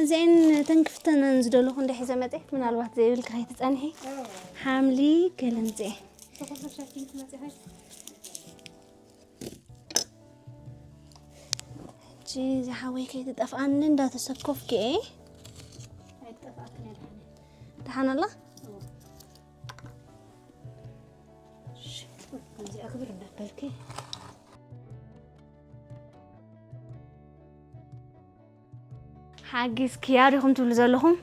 እዚአን ተንክፍተነን ዝደለኹ እንደ ሒዘ መፀ ምናልባት ዘይብልክ ከይትፀንሒ ሓምሊ ገለምፅኤ ሕጂ እዚ ሓወይ ከይትጠፍኣኒ እንዳተሰኮፍኪ እየ ደሓን ኣላ ከምዚኣ ክብር እንዳበልኪ ሓጊዝክያ ዲኹም ትብሉ ዘለኹም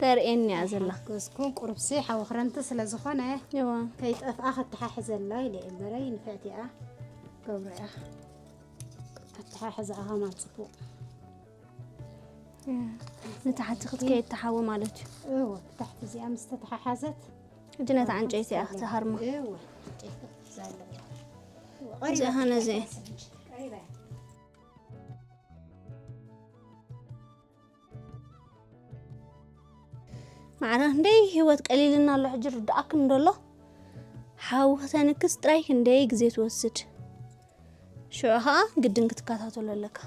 ተርእየኒ እያ ዘላ ገዝኩም ቁርብሲ ሓዊ ክረምቲ ስለ ዝኾነ እዋ ከይጠፍኣ ከተሓሕዘላ ኢለ እየ እምበረይ ንፍዕቲ እያ ገብሮ እያ ኣተሓሕዛ ኣሃማ ፅቡቕ ንታሕቲ ክትከይድ ተሓዊ ማለት እዩ እወ ብታሕቲ እዚኣ ምስ ተተሓሓዘት ሕጂ ነታ ዕንጨይቲ እያ ክትሃርማ እወ ዕንጨይቲ ክትሕዛ ኣለዋ እዚኣ ኸነ እዚ ቀሪባ እያ ማዕረ ክንደይ ህይወት ቀሊልና ኣሎ ሕጂ ርድኣክን ደሎ ሓዊ ክተንክስ ጥራይ ክንደይ ግዜ ትወስድ ሽዑ ኸዓ ግድን ክትከታተሎ ኣለካ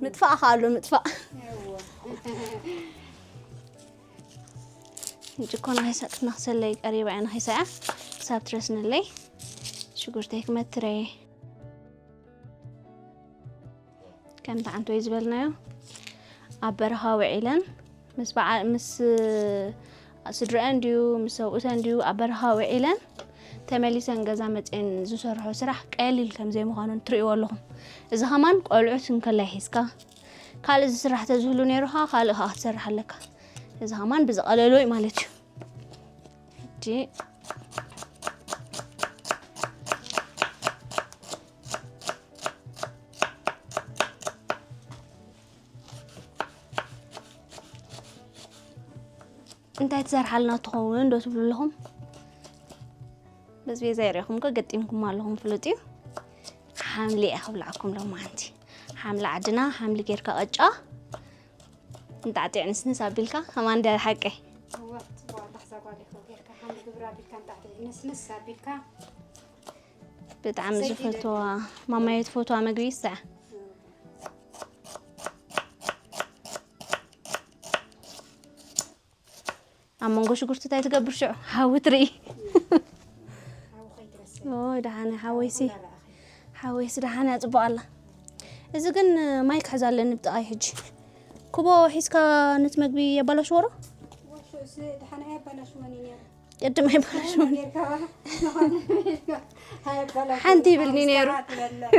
ምጥፋእ ኸዓ ኣሎ ምጥፋእ ጭኮና ኸይሳ ክትነኽሰለይ ቀሪባ እያ ንኸይሳ እያ ክሳብ ትረስነለይ ሽጉርተይ ክመትረየ ከምቲ ዓንተወይ ዝበልናዮ ኣብ በረኻ ውዒለን ምስ በዓ ምስ ስድረአን ድዩ ምስ ሰብኡተን ድዩ ኣብ በረኻ ውዒለን ተመሊሰን ገዛ መፅኤን ዝሰርሖ ስራሕ ቀሊል ከም ዘይምዃኑ ትርእይዎ ኣለኹም። እዚ ኸማን ቆልዑት እንከላይ ሒዝካ ካልእ ዝስራሕ ተዝህሉ ነይሩ ኸዓ ካልእ ኸዓ ክትሰርሕ ኣለካ። እዚ ኸማን ብዝቐለሎ እዩ ማለት እዩ። ሕጂ እንታይ ትሰርሓልና ትኸውን ዶ ትብሉ ኣለኹም? በዝቤዛ ይሪኹም ከ ገጢምኩም ኣለኹም ፍሉጥ እዩ። ሓምሊ እየ ክብላዕኩም ሎማዓንቲ። ሓምሊ ዓድና ሓምሊ ጌርካ ቅጫ እንጣዕጢዕ ንስንስ ኣቢልካ ከማን እንድያ ሓቀይ። እወ ጽቡቕ ኣላሕዛ ጓል ኢኹ ጌርካ ሓምሊ ግብር ኣቢልካ እንጣዕጢዕ ንስንስ ኣቢልካ ብጣዕሚ ዝፈትዋ ማማየ ትፈትዋ መግቢ ይስዕ። ኣብ መንጎ ሽጉርቲ እንታይ ትገብር ሽዑ? ሓዊ ትርኢ። ሓዊ ከይትረስዕ። ኦይ፣ ደሓን እያ ሓወይሲ። ኩላ ረኣኺ። ሓወይሲ ደሓን እያ፣ ጽቡቕ ኣላ። እዚ ግን ማይ ክሕዝ ኣለኒ ብጥቓይ ሕጂ። ኩቦ ሒዝካ ነቲ መግቢ የባላሽዎ ዶ? ወሹ፣ እሱ ደሓን ኣየባላሽዎን እዩ ነይሩ። ቅድም ኣይባላሽዎን። ጌርካ፣ ዝኾነ ኣየባላሽዎን። ሓንቲ ይብልኒ ነይሩ። ትበልዕ።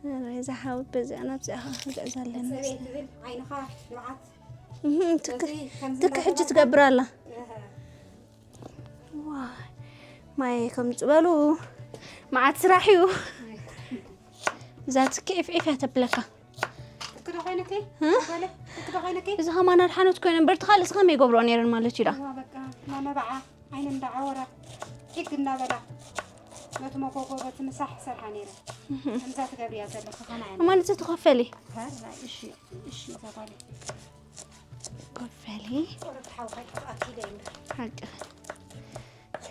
ኧረ፣ እዛ ሓዊ በዚኣ ናብዚኣ ክንግዕዝ ኣለና። ጽሬት ትብል ዓይንኻ ንብዓት እህ፣ ትክ-፣ እዚ ከምዚ ትክ ሕጂ እንዳተባልካ ትገብር ኣላ። እህ። ዋይ፣ ማይ ከም ዝበሉ መዓት ስራሕ እዩ። እዛ ትኪ ዒፍ ዒፍ እያ ተብለካ። ትኪ ዶ ኮይንኪ? እ? ትኪ ዶ ኮይንኪ? እዚ ከማን ኣድሓኖት ኮይነ እምበር፣ እቲ ካልእስ ከመይ ይገብርኦ ነይረን ማለት እዩ ዳ? እዋ፣ በቃ፣ እናመባዓ፣ ዓይነን እንዳዓወራ፣ ዒግ እናበላ፣ ነቲ መጎጎ በቲ ምሳሕ ይሰርሓ ነይረን። እህ። ከምዛ ትገብርያ ዘለኺ ከማን። ማለት ትኸፈሊ? ኧረ፣ እሺ፣ እሺ፣ እዛ ጓለይ። ኮፈሊ። ቁሩብ ሓው ከይጠፍኣኪ ኢለ እምበር። ሓቂ።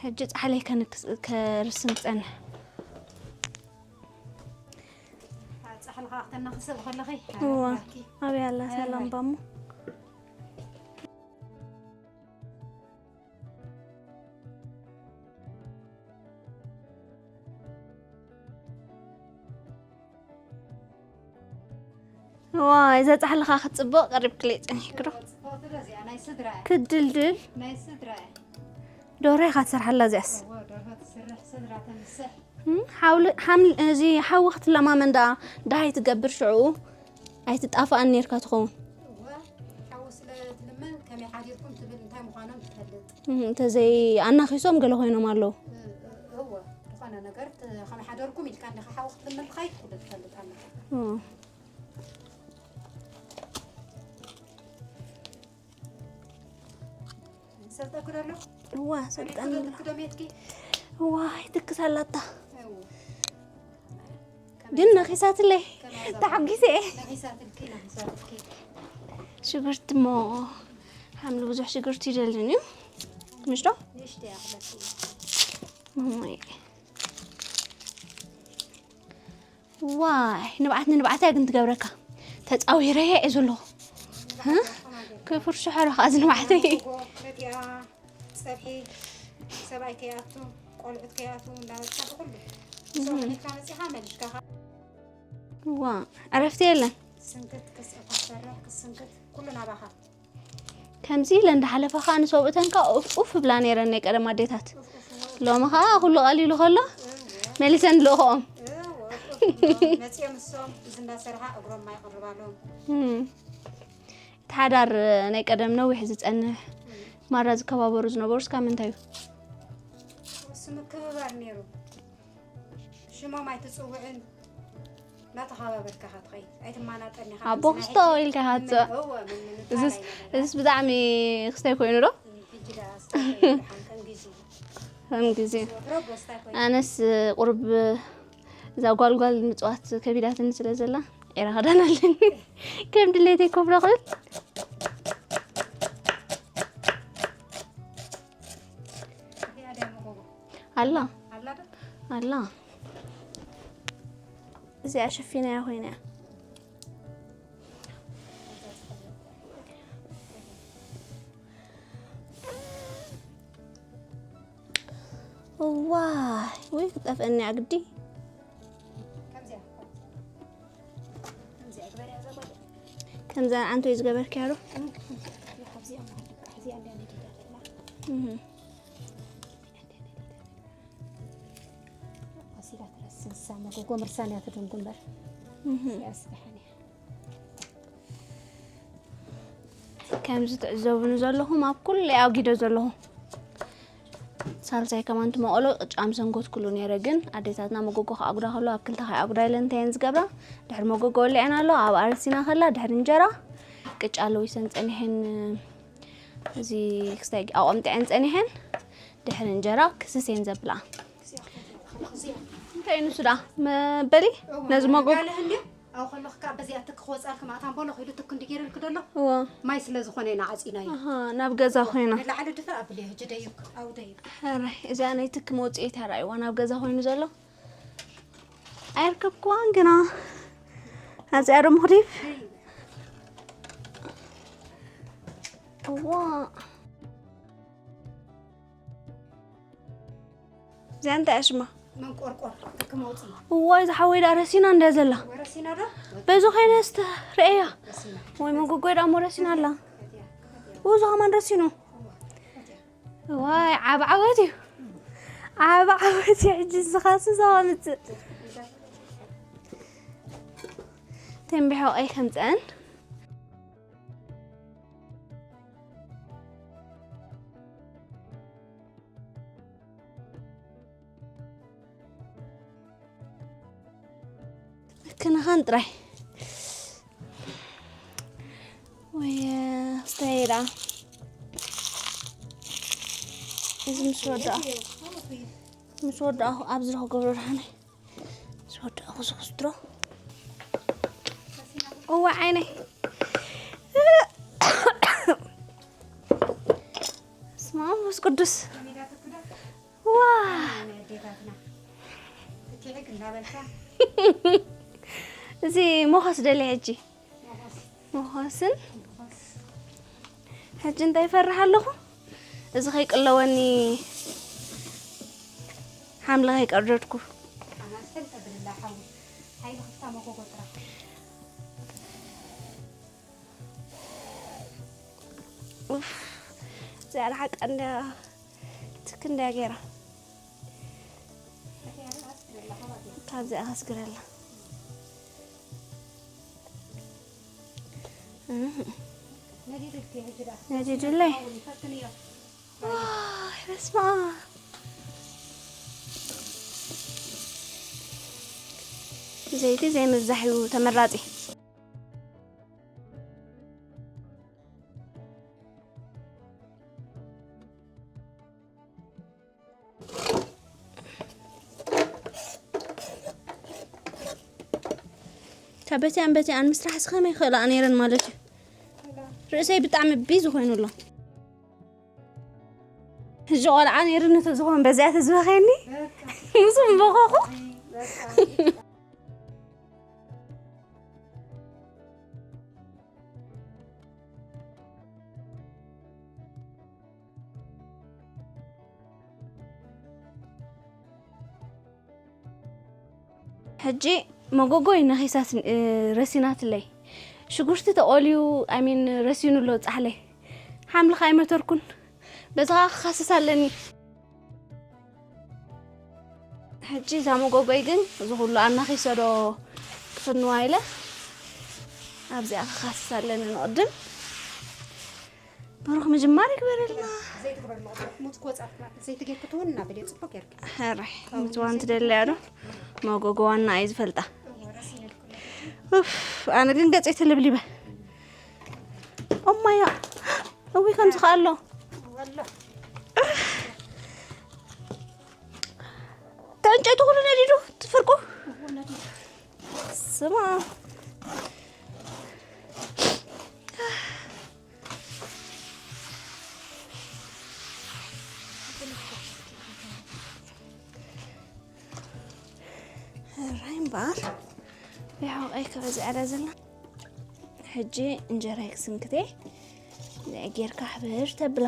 ሕጂ ጻሕለይ ከንክስ-፣ ከርስን ጸንሕ። ጻሕሊ ከኣ ክተናኽስብ ከለኺ፣ እዋ። ኣረባኪ። ኣበይ ኣላ ሰላም ኣረባይ። ባሞ? ዋ፣ እዛ ጻሕሊ ኸኣ ክትጽብቕ ቀሪብክለይ ጸኒሕኪ ዶ? ጽብቕቲ ዶ እዚኣ? ናይ ስድራ እያ። ክድልድል። ናይ ስድራ እያ። ዶርሆ ኢኻ ትሰርሓላ እዚኣስ? እወ፣ ደርሆ ትስርሕ፣ ስድራ ተምስሕ። እም፣ ሓውሊ-፣ ሓምሊ-፣ እዚ ሓዊ ክትለማመን ደኣ ደሃይ ትገብር ሽዑ ኣይትጣፍኣን ኔርካ ትኸውን። እወ፣ ሓዊ ስለ ትልምን ከመይ ሓዲርኩም ትብል እንታይ ምዃኖም ትፈልጥ። እም፣ እንተዘይ ኣናኺሶም ገለ ኮይኖም ኣለዉ። እ-፣ እ-፣ እወ፣ ዝኾነ ነገር ት-፣ ከመይ ሓደርኩም ኢልካ እንዲኻ ሓዊ ክትልምን ኢልካ ኣይትኩሉ ትፈልጥ ኣለኻ። እም። ሰልጠ ክደሎ? እዋ፣ ሰልጠን። ክዶ-፣ ክዶ ሜትኪ? እዋ፣ ይትክስ ኣላታ። እው። ግን ነኺሳትለይ። ከመይ ኣዛ-፣ ተሓጒሰ እየ። ነኺሳትልኪ፣ ነኺሳትልኪ። ሽጉርቲ እሞ፣ ሓምሊ ብዙሕ ሽጉርቲ ይደልን እዩ። ምሽ ዶ? ንእሽተይ እያ ክለኪ። እሞይ። ዋይ፣ ንብዓት ንንብዓት እያ ግን ትገብረካ። ተጻዊረየ እየ ዘለኹ። ህ? ክፍርሱ ሕረ ከኣ እዚ ንብዓተይ። መጎ፣ መዲኣ፣ ጸብሒ፣ ሰብኣይ ከይኣቱ፣ ቆልዑት ከይኣቱ፣ እንዳመጻ ብኹሉ። እህ። ሰው ሒዝካ መጺኻ፣ መሊስካ ኸ-፣ ዋ፣ ዕረፍቲ የለን። ስንክት፣ ክስ-፣ ክትሰርሕ፣ ክስንክት፣ ኩሉ ናባኻ። ከምዚ ኢለ እንዳሓለፋ ኸኣ ንሰብኡተን ከኣ ኡፍ ኡፍ እብላ ነይረን ናይ ቀደም ኣዴታት። ሎሚ ኸኣ ኩሉ ቀሊሉ ኸሎ መሊሰን ልእኽኦም። መጺኦም እሶም እዚ እንዳሰርሓ እግሮም ማይ ይቕርባሎም። እም። እቲ ሓዳር ናይ ቀደም ነዊሕ ዝጸንሕ ማራ ዝከባበሩ ዝነበሩ እስካብ ምንታይ እዩ? እሱ ምክብባር ነይሩ። ሽሞም ኣይትጽውዕን፣ እናተኸባበርካ ኢኻ ትኸይድ። ኣይትማናጠን ኢኻ። ኣቦ ከምዚ ናይ ክስቶ ሕጂ ኢልካ ኢኻ ምን-፣ ትጽዋዕ። እወ፣ ምን-፣ ምን እዝስ፣ ይባሃል ኣይነበረ። እዝስ ብጣዕሚ ክስታይ ኮይኑ ዶ? ሕጂ ደኣ ስታይ ኮይኑ ደሓን ከም ግዜ። ከም ግዜ። ወትሮ ኣቦ ስታይ ኮይኑ። ኣነስ ቁሩብ እዛ ጓልጓል ምጽዋት ከቢዳትኒ ስለ ዘላ፣ ኤራ ክዳን ኣለኒ። ከም ድሌተይ ኮፍ ዶ ክብል? እዚኣ ድያ መጎጎ? ኣላ። ኣላ ዶ? ኣላ። እዚኣ ሸፊናያ ኮይና እያ። እዋይ፣ ወይ ክጠፍአኒ እያ ግዲ። ከምዚኣ። ከምዚኣ ግበርያ እዛ ጓል። ከምዛ ኣንቶይ ዝገበርክያ ዶ? እም፣ እዚኣ ማለት እዚኣ እንድያ ነዲዳ ዘላ። እህ። ኣሲላ ትረስን ንሳ መጎጎ ምርሳን እያ ትደንጉ እምበር። እህ። እዚኣስ ደሓን እያ። ከምዚ ትዕዘቡኒ ዘለኹም ኣብ ኩሉ እየ ኣጒደ ዘለኹ። ሳልሳይ ከማን እቲ መቐሎ ቅጫ ምሰንከትኩሉ ነይረ፣ ግን ኣዴታትና መጎጎ ክኣጉዳ ከለዋ ኣብ ክልተ ከይኣጉዳ ኢለን እንታይ እየን ዝገብራ? ድሕሪ መጎጎ ወሊዐን ኣለዋ፣ ኣብ ኣረሲና ከላ ድሕሪ እንጀራ ቅጫ ለዊሰን ጸኒሐን፣ እዚ ክስታይ ኣቋምጢዐን ጸኒሐን፣ ድሕሪ እንጀራ ክስስ እየን ዘብላ። እንታይ እዩ ንሱ ደኣ? መበሊ? ነዚ መጎጎ? ጋልህ እንድዩ? ኣብኡ ከለኺ ከኣ በዚኣ ትክ ክወጻልኪ ማእታን በሎ ኺሉ ትክ እንዲ ገይረልኪ ደሎ። እዎ። ማይ ስለ ዝኾነ ኢና ዓጺናዮ። ኣሃ፣ ናብ ገዛ ኮይና። ንላዕሊ ድፍእ ኣብልዮ፣ ሕጂ ደይብኪ፣ ኣብኡ ደይብኪ። ሕራይ፣ እዚኣ ናይ ትክ መውጽኢት እያ፣ ረኣይዋ፣ ናብ ገዛ ኮይኑ ዘሎ። ኣይርከብክዋን ግና። ኣብዚኣ ደሞ ክድይብ። ደይብ። እዋ። እዚኣ እንታይ እያ ሽማ? መንቆርቆር ክመውፅእ። እዋይ ዝሓወይ ዳ ረሲና እንዳ ዘላ። ወረሲና ዶ? በዚ ኸይነ እስተ ርእያ። ረሲና። ወይ መጎጎይ ዳሞ ረሲና ኣላ። እዚኣ። እዚኣ። ውዙ ኸማን ረሲኑ። እዋ። እዚኣ። ዋይ ዓብ ዓወት እዩ። ዓብ ዓወት እዩ ሕጂ ዝኻሱ ዘዋምፅእ። ተንቢሖ ቀይ ከምፀአን። ክንኸን ጥራይ ወይ ስተይ ደኣ እዚ ምስ ወድኣ ምስ ወድኣኹ ኣብዚ ዶ ክገብሮ ደሓነ ምስ ወድኣኹ ዝኽስትሮ እዋ ዓይነይ ስማ መንፈስ ቅዱስ ዋ እዚ ሞኸስ ደሊ ሕጂ ሞኸስን ሕጂ እንታይ ይፈርሕ ኣለኹ እዚ ከይቅለወኒ ሓምሊ ከይቀርደድኩ እዚኣ ሓቃ እንዳ ትክ እንዳ ገይራ ካብዚኣ ከስግረላ ነዲድለይ በስመ ዘይቲ ዘይምብዛሕ እዩ ተመራፂ ካብ በቲኣን በቲኣን ምስራሕ ከመይ ይኽእላ ነይረን ማለት እዩ ርእሰይ ብጣዕሚ ቢዚ ኮይኑ ኣሎ እዚ ቆልዓ ነይሩ ነተዝኾን በዚኣ ተዝበኸኒ ምስ ምበኸኹ ሕጂ መጎጎይ ነኺሳት ረሲናትለይ ሽጉርቲ ተቆልዩ ኣሚን ረሲኑ ኣሎ ፃሕለይ ሓምልኻ ኣይመተርኩን በዛ ክኻስስ ኣለኒ ሕጂ እዛ መጎጎይ ግን እዚ ኩሉ ኣናኺሰ ዶ ክፍንዋ ኢለ ኣብዚኣ ክኻስስ ኣለኒ ንቕድም ብሩኽ ምጅማር ይግበረልና ዘይትግበር መቕደት ሙት ክወፃ ዘይትጌር ክትውን እናበለ ፅቡቅ ጌርክ ሕራይ ምፅዋን ትደለያ ዶ መጎጎ ዋና እዩ ዝፈልጣ ኡፍ ኣነ ግን ገፀይ ተለብሊበ ኦማያ እዊ ከምዚ ከኣሎ ተዕንጨይቲ ኩሉ ነዲዱ ትፍርቁ ስማ ራይ እምበኣር ብሕቐይ ክበዝዐ ዳ ዘላ ሕጂ እንጀራይ ክስንክተ ጌርካ ሕብር ተብላ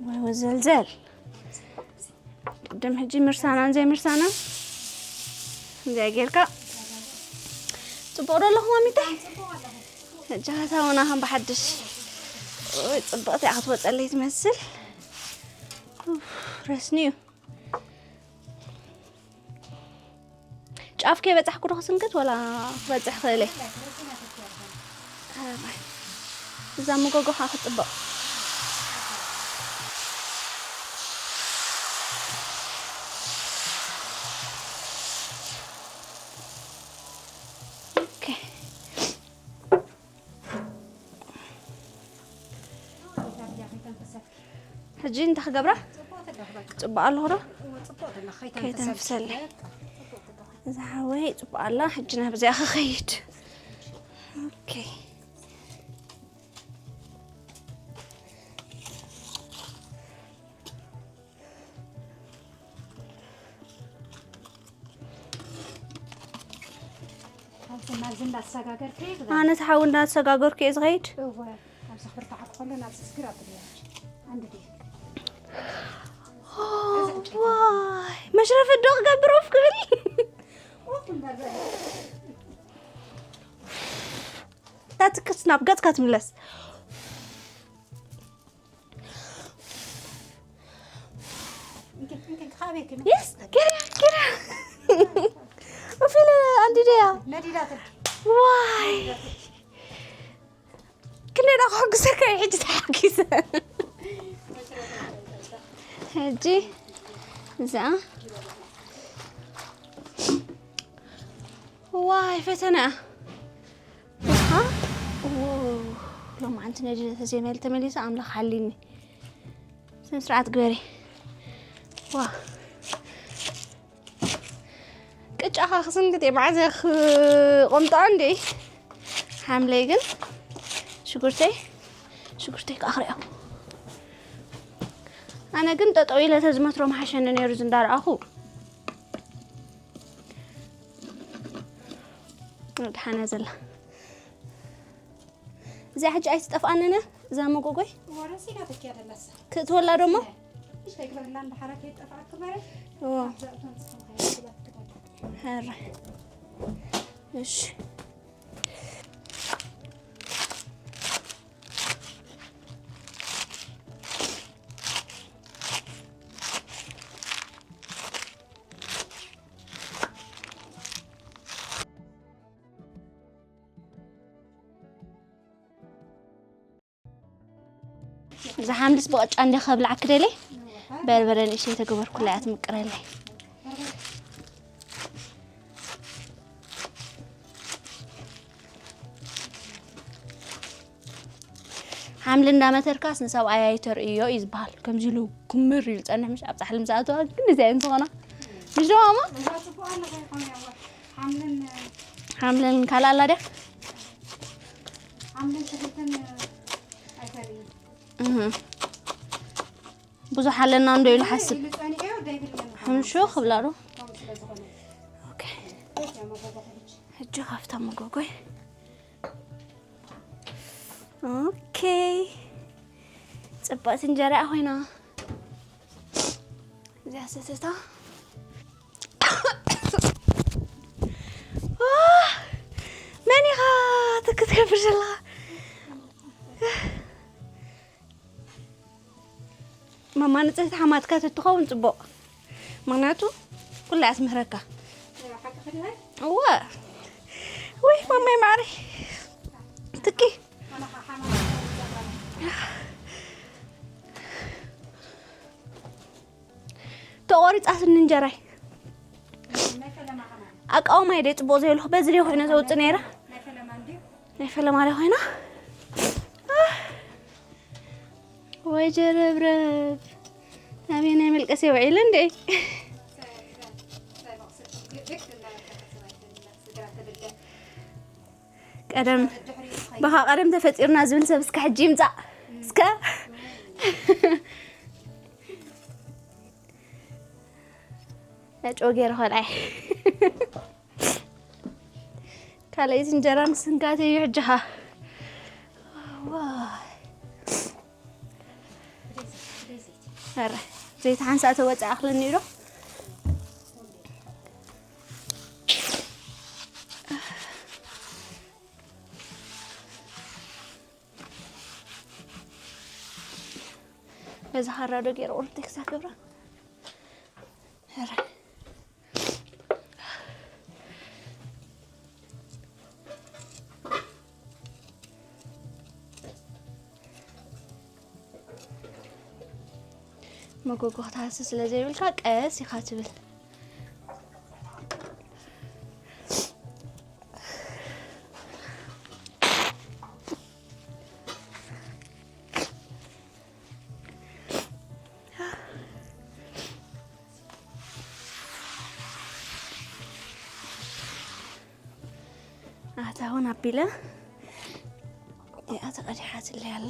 ወይ ወዘልዘል ቅድም ሕጂ ምርሳናን ዘይምርሳናን እንዚኣ ጌርካ ፅቡቕ ዶ ኣለኹ ማሚታይ ሕጂ ሃታውና ከም ብሓድሽ ወይ ፅብቕቲ ክትወፀለይ ትመስል ረስኒ እዩ ጫፍ ከይበፃሕኩ ዶ ክስንክት ወላ ክበፅሕ ክእለ እዛ መጎጎ ከዓ ክፅብቕ ሕጂ እንታይ ክገብራ? ፅቡቅ ኣለኹ ዶ? ከይተንፍሰለይ። እዛ ሓወይ ፅቡቅ ኣላ። ሕጂ ናብዚኣ ክኸይድ። ኦኬ። እና እዚ እንዳሰጋገርክ ኣነ ተሓዊ እንዳሰጋገርኩ እየ ዝኸይድ። እወ፣ ኣብዚ ክብርታዕ ከሎ ናብ ስስግር ኣብልያ። ኣንድ ዲ ዋይ፣ መሽረፈት ዶ ክገብር ኦፍ ክብል? ኦፍ እንዳለ። እታ ትክስ ናብ ገጽካ ትምለስ። እንኪ፣ እንኪ፣ ካበይ ክም- የስ፣ ጌርያ፣ ጌርያ። ኡፍ ኢለ ኣንዲደያ። ነዲዳ ትል- ዋይ። ክንደይ ዳ ክሕጉሰካ እዩ ሕጂ ተሓጒሰ። ሕጂ እዛ ዋይ ፈተና። እኻ? ዎ፣ ሎማዓንቲ ነዲደ ተዘይመል ተመሊሰ ኣምላኽ ሓሊኒ። ስነ ስርዓት ግበሪ። ዋ። ቅጫኻ ክስንክት እየ መዓዘ ክቆምጦ እንዴ? ሓምለይ ግን ሽጉርተይ፣ ሽጉርተይ ከዓ ክሪኦ። ኣነ ግን ጠጠው ኢለ ተዝመትሮ ምሓሸኒ ነይሩ ዝንዳረኣኹ። ደሓና ዘላ። እዚኣ ሕጂ ኣይትጠፍኣንን እያ፣ እዛ መጎጎይ። ወረስ ኢላ ትኪያ ደላሳ። ክትወላ ደሞ? እሺ፣ ተግበርላ እንደ ሓራ ከይጠፋኣት ክበረ። እዎ። ኣብዛ እቶም ጽሑፍ ከይትበትክበል። ኧረ። እሺ። እዛ ሓምልስ ብቐጫ እንደ ከብላዕ ክደለይ በርበረ ንእሽተይ ተገበርኩላ እያ ትምቅረለይ። ሓምሊ እንዳመተርካስ ንሰብኣይ ኣይተርእዮ እዩ ዝበሃል። ከምዚ ኢሉ ክምር ኢሉ ጸንሕ ምሽ ኣብ ጻሕሊ ምስ ኣተዋ ክንዲ እዚኣ እዮም ዝኾና። ምሽ ደማማ? እዛ ጽቡቕ ኣለኻ ይኾን ያዋ። ሓምልን ሓምልን ካልእ ኣላ ድያ? ሓምልን ሽጉርትን ኣይተርእዩ። እህ። ብዙሕ ኣለና እንዶ ኢሉ ሓስብ። ኢሉ ጸኒሑ ደይብለን። ሕምሹ ክብላ ዶ? ከምኡ ስለ ዝኾነ። ኦኬ። ቤት ያመጎጎ ሕጂ። ሕጂ ካብታ መጎጎይ። ኦኬ። ጽብቕቲ እንጀራ ኮይና። እዚኣ ሰተታ። መን ኢኻ ትክ ትገብር ዘለኻ? ማማ ንጽህቲ ሓማትካ ተትኸውን ጽቡቕ። ምኽንያቱ ኩላ እያ ትምህረካ። እዋ። ወይ ማማይ ማዕረይ። ትኪ። ተቖሪጻትኒ እንጀራይ። ኣቃውማ እየ ደይ ጽቡቕ ዘይብልኩ፣ በዚ ደይ ኮይነ ዘውጽእ ነይረ። ናይ ፈለማ ደይ ኮይና። ወይ ጀረብረብ። ኣበየናይ መልቀስ ውዒለ እንዴ? ቀደም፣ በኻ ቀደም ተፈጢርና ዝብል ሰብ እስከ ሕጂ ይምጻእ። እስከ ነጭ ገይረ ኸልኣይ። ካልኣይ እንጀራ ንስንካት እዩ ሕጂ ኸ። ዋይ። ኧረ፣ ዘይቲ ሓንሳእ ተወፅእ ኣኽለኒ ዶ? በዚ ሃራ ዶ ገይረ ኦርቴክስ ኣገብራ? ኧረ። መጎጎ ክትሃሲ ስለ ዘይብልካ ቀስ ኢኻ ትብል። ኣታ እውን ኣቢለ እዚኣ ተቐዲሓትለይ ኣላ።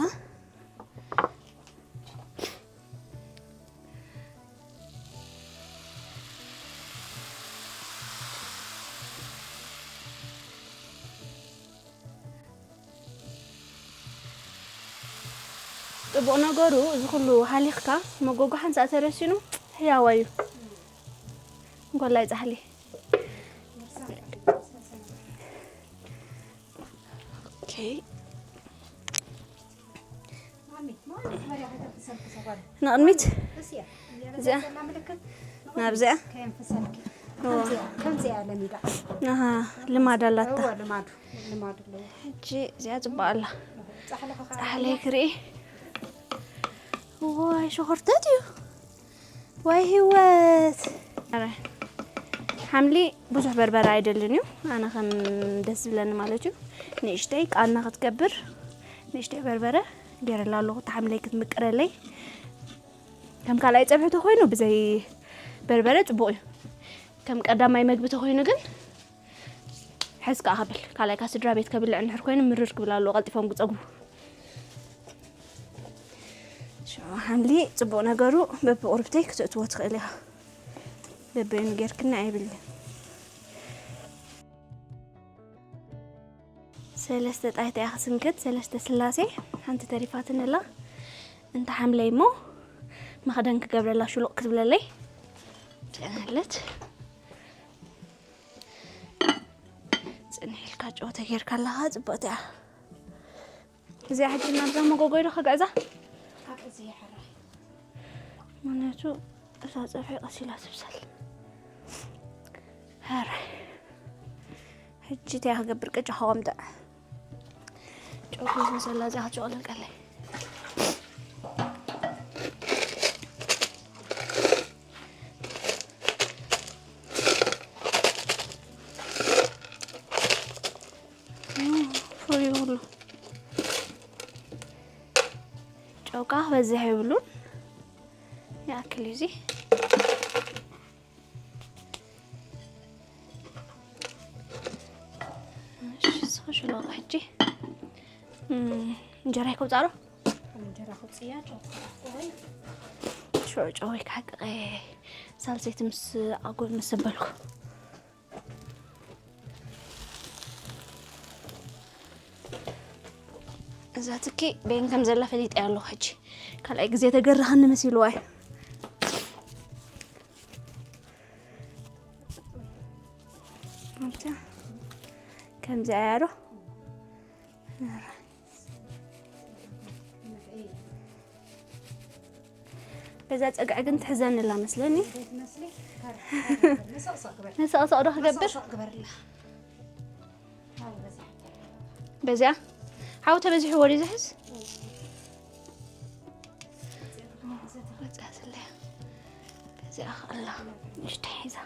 ጽቡቕ ነገሩ፣ እዚ ኩሉ ሃሊኽካ መጎጎ ሓንሳእ ተረሲኑ፣ ሕያዋይ እዩ። እንኮላይ ጻሕሊ። ኦኬ። ንቕድሚት። እዚኣ። ናብዚኣ። እዋ። ከምዚኣ ለሚዳ። ኣሃ፣ ልማድ ኣላታ። እዋ፣ ልማዱ፣ ልማዱ ኣለዎ። ሕጂ እዚኣ ጽቡቕ ኣላ። ጻሕሊ ከ ጻሕለይ ክርኢ። ዋይ፣ ሸኾርተት እዩ። ዋይ ህይወት። ኣረ፣ ሓምሊ ብዙሕ በርበረ ኣይደልን እዩ። ኣነ ከም ደስ ዝብለኒ ማለት እዩ። ንእሽተይ ቃና ክትገብር፣ ንእሽተይ በርበረ ገይረላ ኣለኹ። እታ ሓምለይ ክትምቅረለይ። ከም ካልኣይ ጸብሒ ተኾይኑ ብዘይ በርበረ ጽቡቕ እዩ። ከም ቀዳማይ መግቢ ተኾይኑ ግን፣ ሕዝ ከኣ ከብል። ካልኣይ ከኣ ስድራ ቤት ከብልዕ እንድሕር ኮይኑ ምርር ክብል ኣለዎ፣ ቀልጢፎም ክጸግቡ። ሽዑ ሓምሊ ጽቡቕ ነገሩ በብቑርብተይ ክትእትዎ ትኽእል ኢኻ። በበይኑ ጌርክና ኣይብልን። ሰለስተ ጣይታ እያ ክስንክት፣ ሰለስተ ስላሴ። ሓንቲ ተሪፋትኒ ኣላ። እንተ ሓምለይ እሞ መኽደን ክገብረላ ሽሉቕ ክትብለለይ። ትቀናለት። ጽንሕ ኢልካ ጨው ተጌርካ ኣለኻ፣ ጽብቕቲ እያ። እዚኣ ሕጂ ናብዛ መጎጎ ኢዶ ከግዕዛ? ኣብ እዚ ይሕራይ። ምኽንያቱ እዛ ጸብሒ ቀስ ኢላ ትብሰል። ሕራይ። ሕጂ እንታይ ክገብር? ቅጫ ክቖምጥዕ። ጨው ከይፈሰላ እዚኣ ክትሸቕለልቀለይ። ፍሩይ ይብሉ። ጨው ከኣ ክበዝሕ የብሉን። ይኣክል እዩ እዚ። እሺ፣ እስኺ ሽሎቕ ሕጂ። እም፣ እንጀራ ይከውጻሮ? እንጀራ ከውጽያ፣ ጨው ክሓቅቕ ወይ? ሽዑ ጨው ይክሓቅቕ። ሳልሰይቲ ምስ ኣጎል ምስ ዘበልኩ። እዛ ትኪ በይን ከም ዘላ ፈሊጠያ ኣለኹ ሕጂ። ካልኣይ ግዜ ተገረኸኒ መሲልዋ እዩ። ኣብታ ከምዚኣ እያ ዶ? በዛ ጸግዒ ግን ትሕዘኒ ኣላ መስለኒ። ንስቕስቕ ዶ ክገብር? በዚኣ ሓው ተበዚሕዎ ድዩ ዝሕዝ? በዚኣ ከላ ንእሽተይ ሒዛ።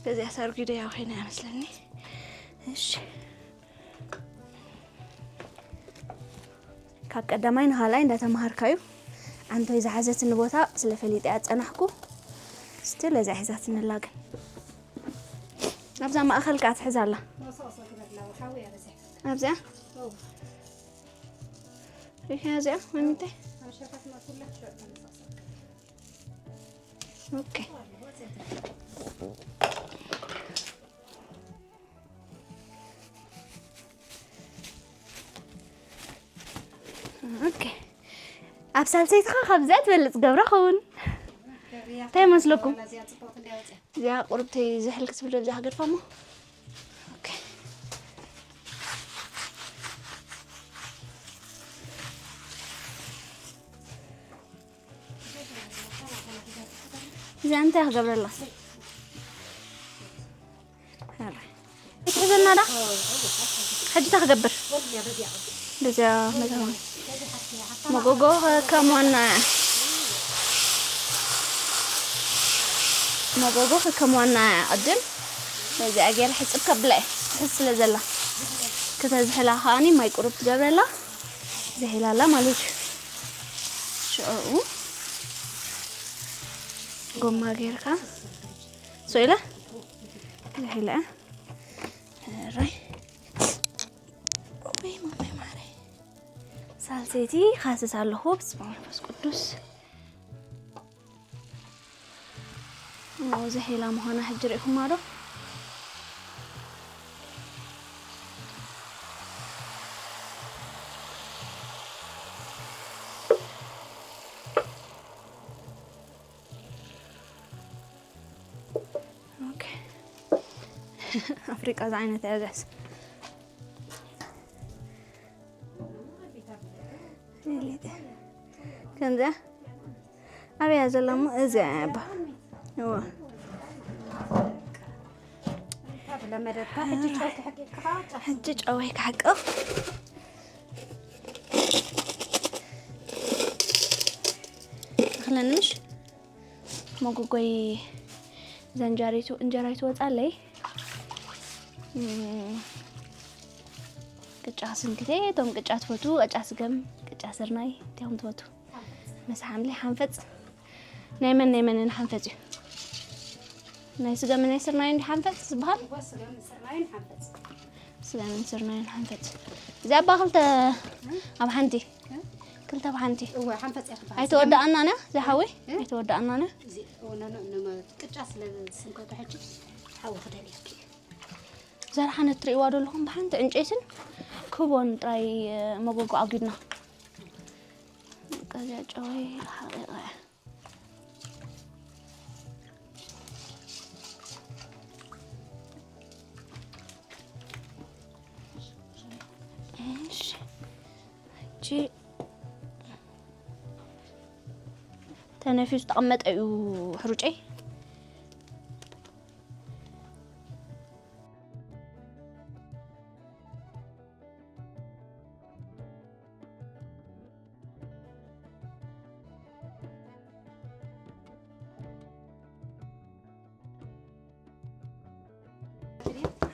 በዚኣ ሳርጊዶ ያው ኸይና ይመስለኒ። እሺ። ካብ ቀዳማይ ንኻልኣይ እንዳተማሃርካ እዩ። ዓንቶይ ዝሓዘትኒ ቦታ ስለ ፈሊጠ እያ ዝጸናሕኩ። ስቲል እዚኣ ሒዛትኒ ኣላ ግን። ኣብዛ ማእኸል ከኣ ትሕዝ ኣላ። ኣብዚኣ? ሪኢኻ እዚኣ? ማሚተይ? ኦኬ። ኦኬ። ኣብ ሳልሰይትኻ ካብዚኣ ትበልጽ ገብረ ኸውን። እንታይ ይመስለኩም? እዚኣ ቁርብተይ ዝሕል ክትብል ኣብዚኣ ክገድፋ እሞ። ኦኬ። እዚኣ እንታይ ክገብረላ? ሕራይ። ትሕዘና ዳ? ሕጂ እንታይ ክገብር? በዚያ መዘማ-፣ መጎጎ ከም ዋና እያ። መጎጎ ከም ዋና እያ። ቅድም በዚኣ ገይረ ሕጽብ ከብላ እየ። ትሕዝ ስለ ዘላ። ክተዝሕላ ከኣኒ ማይ ቁሩብ ትገብረላ። ዝሒላላ ማለት እዩ። ሽዑ ጎማ ጌርካ ስኢለ ዝሒለ። ሕራይ። ወይ ማማይ ማረይ። ሳልሰይቲ ካስስ ኣለኹ፣ በስመ ኣብ መንፈስ ቅዱስ። እሞ ዝሒላ ምዃና ሕጂ ርኢኹማ ዶ? ኣፍሪቃ ዝዓይነት እያ እዚኣስ። ከምዚኣ ኣበያ ዘላ እሞ እዚኣ እያ እባ። እዎ። ካብ ለመደካ ሕጂ ጨው ተሐቂቅካ ጫፍ ሕጂ ጨወይ ክሓቅቕ። እኽለኒ ምሽ መጎጎይ ዘንጃሪቱ እንጀራ ይትወጻለይ። እም፣ ቅጫ ስንክቴ፣ እቶም ቅጫ ትፈቱ፣ ቅጫ ስገም፣ ቅጫ ስርናይ፣ እንታይ ትፈቱ? ምስ ሓምሊ ሓንፈጽ። ናይ መን ናይ መንን ሓንፈጽ እዩ? ናይ ስገምን ናይ ስርናይን ድዩ ሓንፈጽ ዝበሃል? እወ፣ ስገምን ስርናይን ሓንፈጽ። ስገምን ስርናይን ሓንፈጽ። እዚኣ እባ ክልተ ኣብ ሓንቲ። ክልተ ኣብ ሓንቲ። እወ፣ ሓንፈጽ እያ ትበሃል። ኣይተወዳእናን እያ፣ እዚ ሓዊ? እ? ኣይተወዳእናን እያ። እዚ፣ እወ፣ ኖ፣ ኖ፣ ኖ፣ ቅጫ ስለ ዝስንከቶ ሕጂ ሓዊ ክደልየልኪ። ዘርሓነት ትርእይዋ ዶ ኣለኹም? ብሓንቲ ዕንጨይትን ክቦን ጥራይ መጎጎ ኣጒድና። በቃ እዚኣ ጨወይ ሓቂቐ። እሺ፣ ሕጂ ተነፊሱ ተቐመጠ እዩ ሕሩጨይ።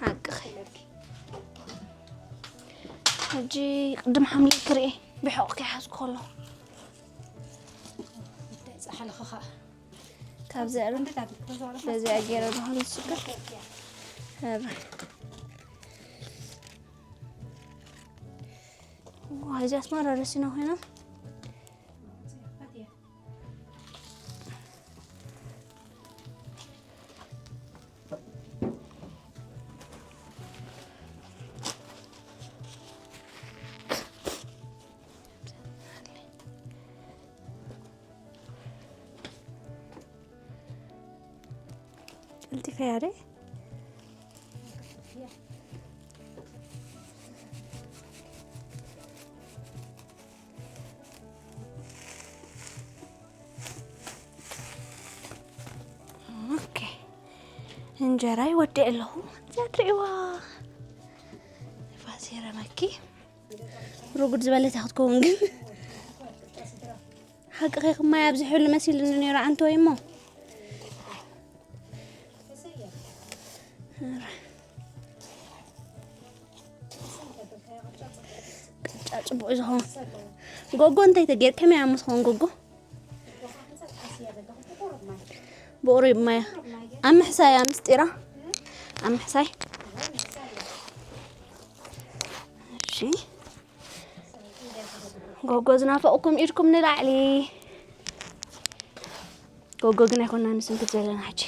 ሓቅኺ። ሕጂ ቅድም ሓምሊ ክርኢ ብሕቑ ከይሓዝኩ ከሎ። ጸሓልኺ ኸኣ። ካብዚ ኣረ በዚኣ ገይረ ዝኾነ ዝስክር። ኣረ። ዋይ፣ እዚኣስ ማራ ረሲና ኮይና። ቀልጢፈያ ደ? ኦኬ፣ እንጀራ ይወድእ ኣለኹ። እዛ ትርእይዋ ንፋስ የረመኪ። ርጉድ ዝበለት እያ ክትከውን ግን። ሓቂ ኸይክ ማይ ኣብዚሑሉ መሲሉኒ ነይሩ ኣንተ ወይ እሞ። ቅጫ ጽቡቕ እዩ ዝኸውን። ጎጎ እንታይ ተገይሩ? ከመይ ኣሙ ዝኸውን ጎጎ? ብቑሩብ ማይ። ኣብ ምሕሳይ እያ ምስጢራ። ኣብ ምሕሳይ። እሺ። ጎጎ ዝናፈቕኩም ኢድኩም ንላዕሊ። ጎጎ ግን ኣይኮናን ንስንክት ዘለና ሕጂ።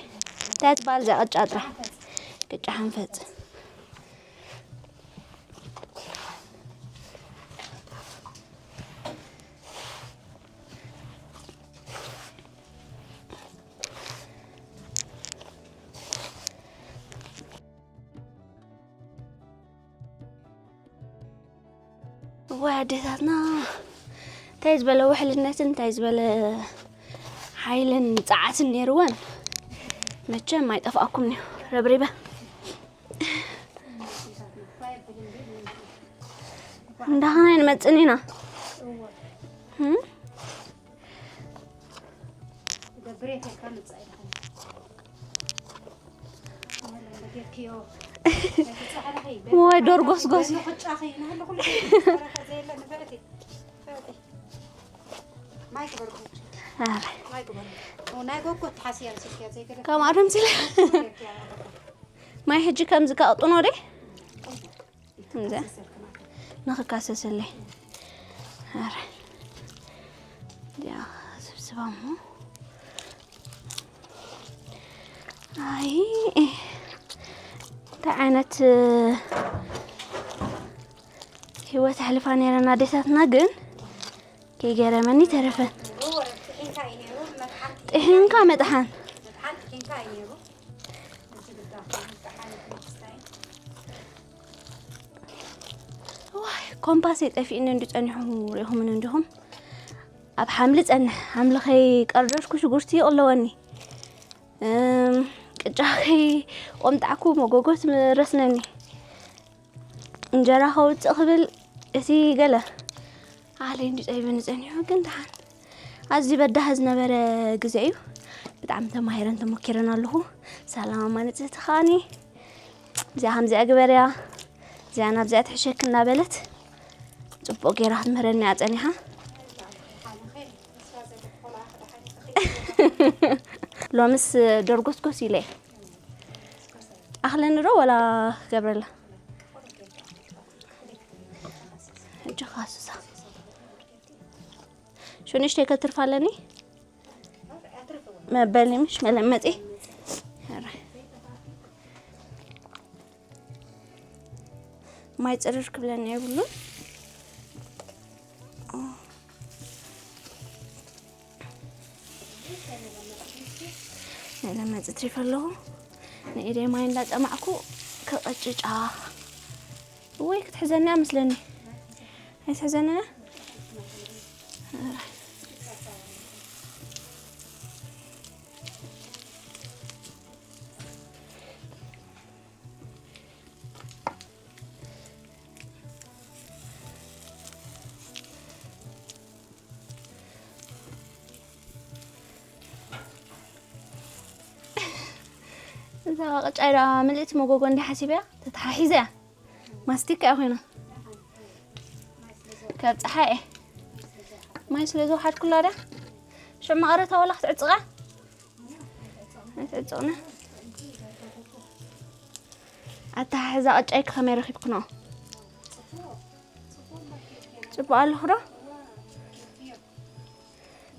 እንታይ ትበሃል እዛ ቅጫ ጥራሕ? ቅጫ ሓንፈጽ። እዋይ ኣዴታትና እንታይ ዝበለ ውሕልነትን እንታይ ዝበለ ሓይልን ጸዓትን ነይርወን። መቸም ኣይጠፍኣኩም እዩ ረብሪበ። እንዳኸና ንመጽን ኢና። እም? ወይ ዶር ጎስጎስ። ኧረ። ማይ ክበርኩ። ናይ ጎጎ ተሓስያ ንስልክያ ዘይገለ። ከም ኣደም ስለ። ማይ ሕጂ ከምዚ ከቕጥኖ ደ? ከምዚ ንኽካሰሰለይ። ኧረ። ያ ስብስባ እሞ። ኣይ፣ እንታይ ዓይነት ህይወት ኣሕልፋ ነይረን ኣዴታትና ግን ከይገረመኒ ተረፈን። ጥሒንካ መጥሓን። መጥሓን ጥሒንካ እዩ ነይሩ። እዚ ግዳ መጥሓን መጥሓን ኮምፓሰይ ጠፊእኒ እንዲ ጸኒሑ ርኢኹምን እንዲኹም። ኣብ ሓምሊ ጸንሕ፣ ሓምሊ ከይቀርደድኩ ሽጉርቲ ይቕለወኒ። እም፣ ቅጫ ከይቆምጣዕኩ መጎጎ ትምረስነኒ። እንጀራ ከውጽእ ክብል እቲ ገለ ኣኽለይ እንዲ ጸቢብኒ ጸኒሑ፣ ግን ደሓን። ኣዝዩ በዳሂ ዝነበረ ግዜ እዩ። ብጣዕሚ ተማሂረን ተሞኪረን ኣለኹ። ሰላም ኣማ ንጽህቲ ከኣኒ፣ እዚኣ ከምዚኣ ግበርያ፣ እዚኣ ናብዚኣ ትሕሸኪ እናበለት ጽቡቕ ገይራ ክትምህረኒ እያ ጸኒሓ። ሎምስ ደርጎስጎስ ኢለ እየ። ኣኽለኒ ዶ ወላ ክገብረላ? ሕጂ ኻሱሳ ሽንሽተይ ከትርፍ ኣለኒ። መበሊ ምሽ መለመጺ። ማይ ጽርር ክብለኒ የብሉን። መለመጺ ትሪፍ ኣለኹ። ንኢደይ ማይ እንዳጸማዕኩ ክቕጭጫ። ወይ ክትሕዘኒ እያ መስለኒ። ኣይትሕዘኒ እያ? እዛ ቅጫ ኢዳ ምልእቲ መጎጎ እንዲ ሓሲበያ ተተሓሒዘያ። ማስቲካ እያ ኮይና። ካብ ፀሓይ እየ። ማይ ስለ ዝወሓድኩላ ዳ ሽዑ መቐረታ ዋላ ክትዕፅቓ? ኣይትዕፅቕና። ኣተሓሕዛ ቅጫይ ከመይ ረኺብክኖ? ፅቡቅ ኣለኹ ዶ?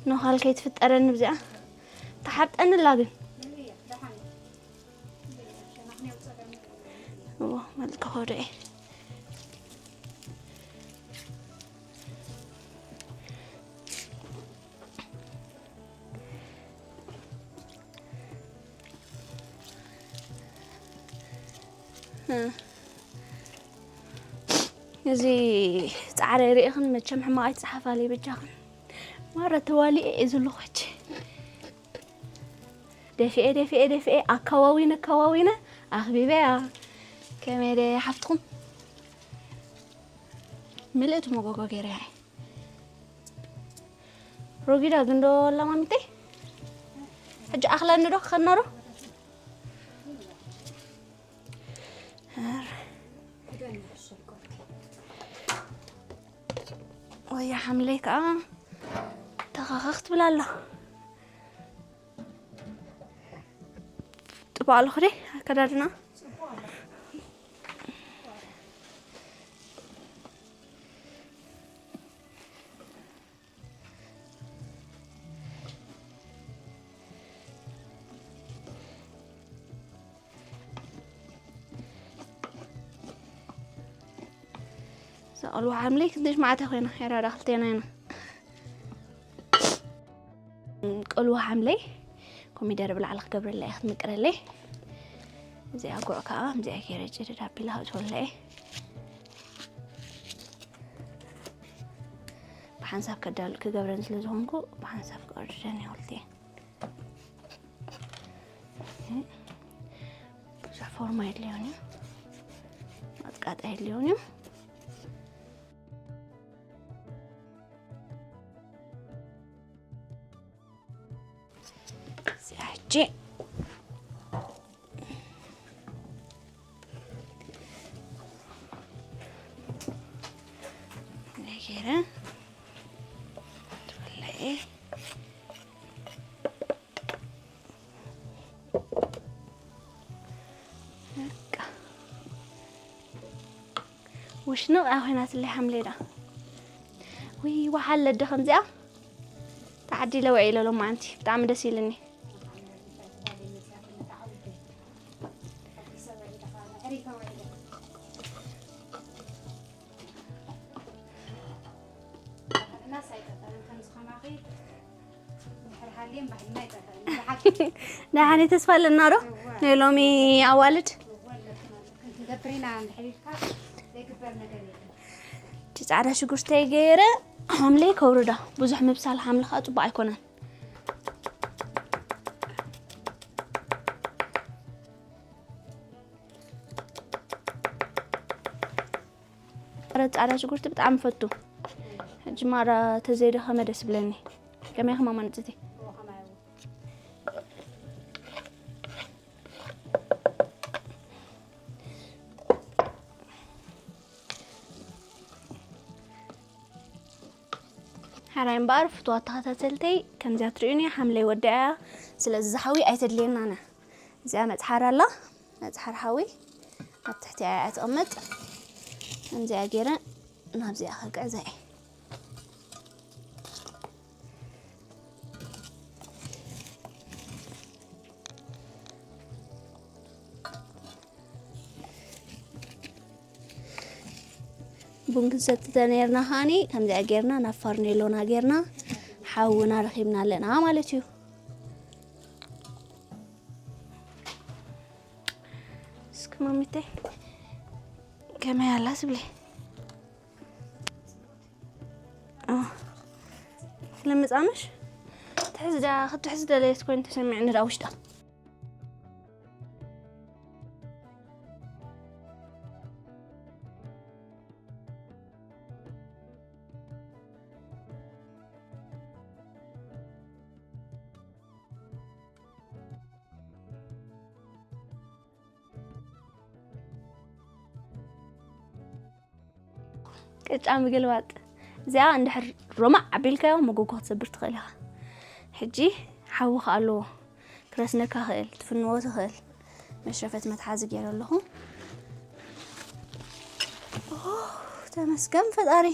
ነዃል ከይትፍጠረኒ ብዚኣ። ተሓብጠኒ ኣላ ግን። እዎ፣ መልክ ሆዶ እየ። እ። እዚ ጻዕረይ ርኢኽን መቸም ሕማቕ ኣይትጽሓፋለይ በጃኽን። ማራ ተዋሊኤ እየ ዘለኹ ሕጂ። ደፊኤ፣ ደፊኤ፣ ደፊኤ፣ ኣካዋዊነ፣ ኣካዋዊነ፣ ኣኽቢበያ። ከመይ ደ ሓፍትኹም? ምልእቲ መጎጎ ገይረያ እየ። ሮጊዳ ግን ዶ ኣላ ማሚተይ? ሕጂ ኣኽለኒ ዶ ክኸድና ዶ? ወያ ሓምለይ ከዓ ተኸኸኽ ትብል ኣላ። ጥቡቕ ኣለኹ ደ ኣከዳድና። እዛ ቆልዋ ሓምለይ ክንደሽ መዓልቲ ኮይና? የራዳ ክልቴና ኢና። ቆልዋ ሓምለይ ኮሚደረ ብላዕሊ ክገብረላ እየ ክትምቅረለይ። እዚኣ ጉዕ ከዓ እዚኣ ገይረ ጭድድ ኣቢላ ከእትወላ እየ። ብሓንሳብ ከዳል ክገብረን ስለ ዝኾንኩ ብሓንሳብ ክቐርደን እየ ክልቴ። ብዙሕ ፎርማ የድልዮን እዩ። መጥቃጣ የድልዮን እዩ። እዚኣ ሕጂ ገይረ ትበልዒ። በቃ። ውሽንቕ እያ ኮይናትለይ ሓምሌዳ። ውይ፣ ወሓለ ዶ ከምዚኣ ተዓዲለ ውዒለ ሎማዓንቲ። ብጣዕሚ ደስ ኢልኒ። ደሓን ተስፋ ኣለና ዶ? ናይ ሎሚ ኣዋልድ። ክንገብር ኢና እንድሕር ኢልካ ዘይግበር ነገር የለን። እቺ ጻዕዳ ሽጉርተይ ገይረ ሓምለይ ከውርዳ። ብዙሕ ምብሳል ሓምሊ ከዓ ጽቡቅ ኣይኮነን። ረ ጻዕዳ ሽጉርቲ ብጣዕሚ ፈቱ። ሕጂ ማራ ተዘይደኸመ ደስ ብለኒ። ከመይ ኢኹም ኣማን ጽቲ? ሓራይ እምበኣር ፍትዋ ተኸታተልተይ ከምዚኣ ትርእዩኒ ሓምለይ ወዲኣያ። ስለዚ ዝሓዊ ኣይተድልየናነ። እዚኣ መጽሓር ኣላ። መጽሓር ሓዊ ኣብ ትሕቲ ኣያ ትቕመጥ። ከምዚኣ ገይረ ናብዚኣ ከግዕዛ እየ። ቡን ክንሰቲ ተነይርና ከዓኒ ከምዚኣ ጌርና ናብ ፋርኔሎና ጌርና ሓውና ረኺብና ኣለና ማለት እዩ። እስኪ ማሚተይ ከመይ ኣላ ትብሊ? አ፣ ስለምጻምሽ ትሕዝ ዳ ክትሕዝ ደለየት ኮይኑ ተሰሚዕኒ ዳ ውሽጣ። ቅጫ ምግልባጥ። እዚኣ እንድሕር ሮማዕ ኣቢልካዮ መጎጎ ክትሰብር ትኽእል ኢኻ። ሕጂ ሓዊ ከ ኣለዎ። ክረስነካ ክእል፣ ትፍንዎ ትኽእል። መሽረፈት መትሓዚ ገይረ ኣለኹ። ኦ፣ ተመስገን ፈጣሪ።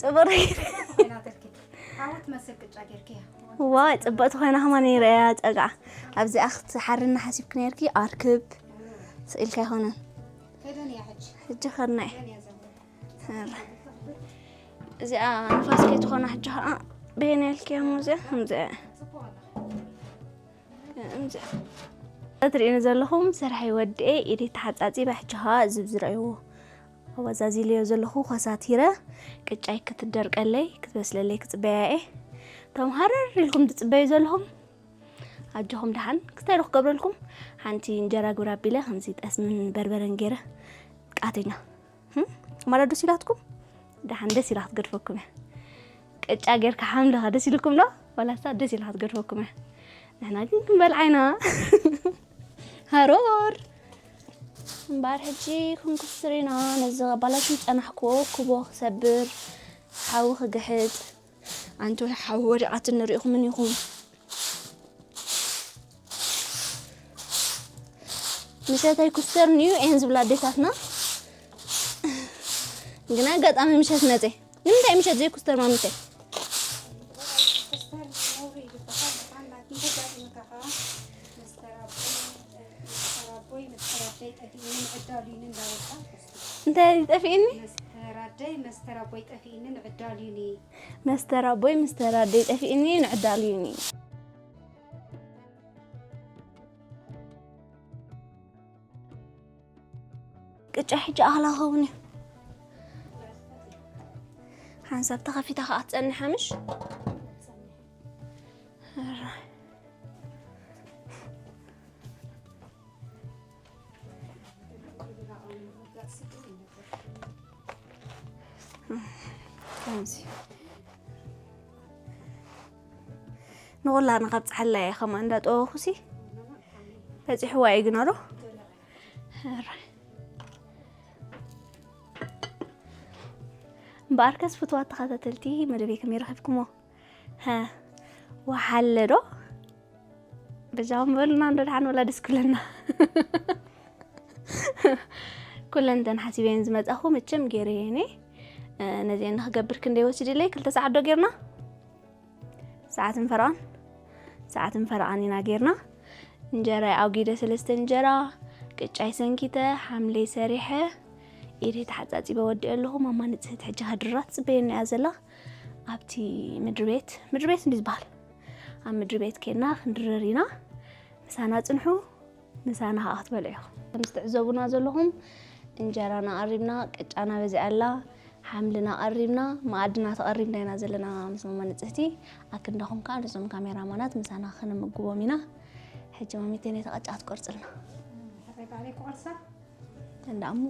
ጽቡቅ። ሓዊ ትመስል ቅጫ ጌርክያ። ዋይ፣ ጽብቕቲ ኮይና ከማን ይረኣያ ጸግዓ። ኣብዚኣ ክትሓርና ሓሲብክ ነርኪ፣ ኣርክብ ስኢልካ ኣይኮነን። ከደን እያ ሕጂ። ሕጂ ከድና እየ። ከደን እያ ዘምር። ኧረ። እዚኣ ንፋስ ከይትኾና ሕጂ ኸዓ በየናይ ኢልክያ እሞ እዚኣ ከምዚኣ እያ። ጽቡቕ ኣላ። ከምዚኣ። እትርእዩኒ ዘለኹም ስርሐይ ወዲኤ ኢደይ ተሓጻጺበ ሕጂ ኸዓ እዚ ዝረኣይዎ ኣወዛዚለዮ ዘለኹ ኮሳቲረ ቅጫይ ክትደርቀለይ ክትበስለለይ ክጽበያ እየ። እቶም ሃረር ኢልኩም ትጽበዩ ዘለኹም ኣጆኹም ደሓን ክስታይ ዶ ክገብረልኩም ሓንቲ እንጀራ ግብር ኣቢለ ከምዚ ጠስምን በርበረን ገይረ ቃተኛ። ህም? ማራ ደስ ኢላትኩም? ደሓን ደስ ኢላ ክትገድፈኩም እያ። ቅጫ ጌርካ ሓምሊ ኸ ደስ ኢልኩም ዶ? ዋላ እሳ ደስ ኢላ ክትገድፈኩም እያ። ንሕና ግን ክንበልዓ ኢና። ሃሮር። እምበኣር ሕጂ ክንኩስር ኢና። ነዚ ኣባላሽው ዝጸናሕክዎ ኩቦ ክሰብር፣ ሓዊ ክግሕጥ። ኣንቱ ሓዊ ወዲቓትኒ ርኢኹምኒ ኢኹም። ምሸት ኣይኩስተርን እዩ እየን ዝብላ ኣዴታትና። ግን ኣጋጣሚ ምሸት መፀ። ንምንታይ ምሸት ዘይኩስተር ማሚተይ? እንታይ ጠፊእኒ? መስተር ኣቦይ፣ መስተር ኣቦይ ጠፊእኒ ንዕዳል እዩኒ። መስተር ኣቦይ፣ መስተር ኣደይ ጠፊእኒ ንዕዳል እዩኒ። ቅጫ ሕጂ ኣኽላ ክኸውን እዩ። ሓንሳብ ተኸፊታ ከኣ ትጸንሕ ምሽ? ኣራይ። ከምዚ። ንኹላ ንኸብጽሓላ እየ፣ ከምኣ እንዳጠወኹሲ በጺሕዋ እዩ ግና ዶ። ኣራይ። እምበኣርከስ ፍቱዋት ተኸታተልቲ መደበይ ከመይ ረኺብኩሞ? ሃ፣ ወሓለ ዶ? በጃኹም በሉና እንዶ ደሓን ወላ ደስ ክብለና። ኩለን እተን ሓሲበየን ዝመጻኹ መቸም ገይረየን እየ። እ፣ ነዚአን ንኽገብር ክንደይ ወሲድለይ? ክልተ ሰዓት ዶ ጌርና? ሰዓትን ፈረቓን፣ ሰዓትን ፈረቓን ኢና ጌርና። እንጀራይ ኣውጊደ ሰለስተ እንጀራ፣ ቅጫይ ሰንኪተ፣ ሓምለይ ሰሪሐ፣ ኢደይ ተሓጻጺበ ወዲአ ኣለኹ። ማማ ንጽህቲ ሕጂ ከድራ ትጽበየኒ እያ ዘላ። ኣብቲ ምድሪ ቤት፣ ምድሪ ቤት እንዲ ዝበሃል፣ ኣብ ምድሪ ቤት ኬድና ክንድርር ኢና። ምሳና ጽንሑ፣ ምሳና ከኣ ክትበልዑ ኢኹም። ከም ዝትዕዘቡና ዘለኹም፣ እንጀራና ኣሪብና፣ ቅጫና በዚኣ ኣላ፣ ሓምልና ኣሪብና፣ መኣድና ተቐሪብና ኢና ዘለና ምስ ማማ ንጽህቲ። ኣክንዳኹም ከኣ ነዞም ካሜራማናት ምሳና ክንምግቦም ኢና። ሕጂ ማሚተይ ነታ ቅጫ ክትቆርጽልና። ሕራይ ባዕለይ ክቆርሳ። እንዳ እሞ።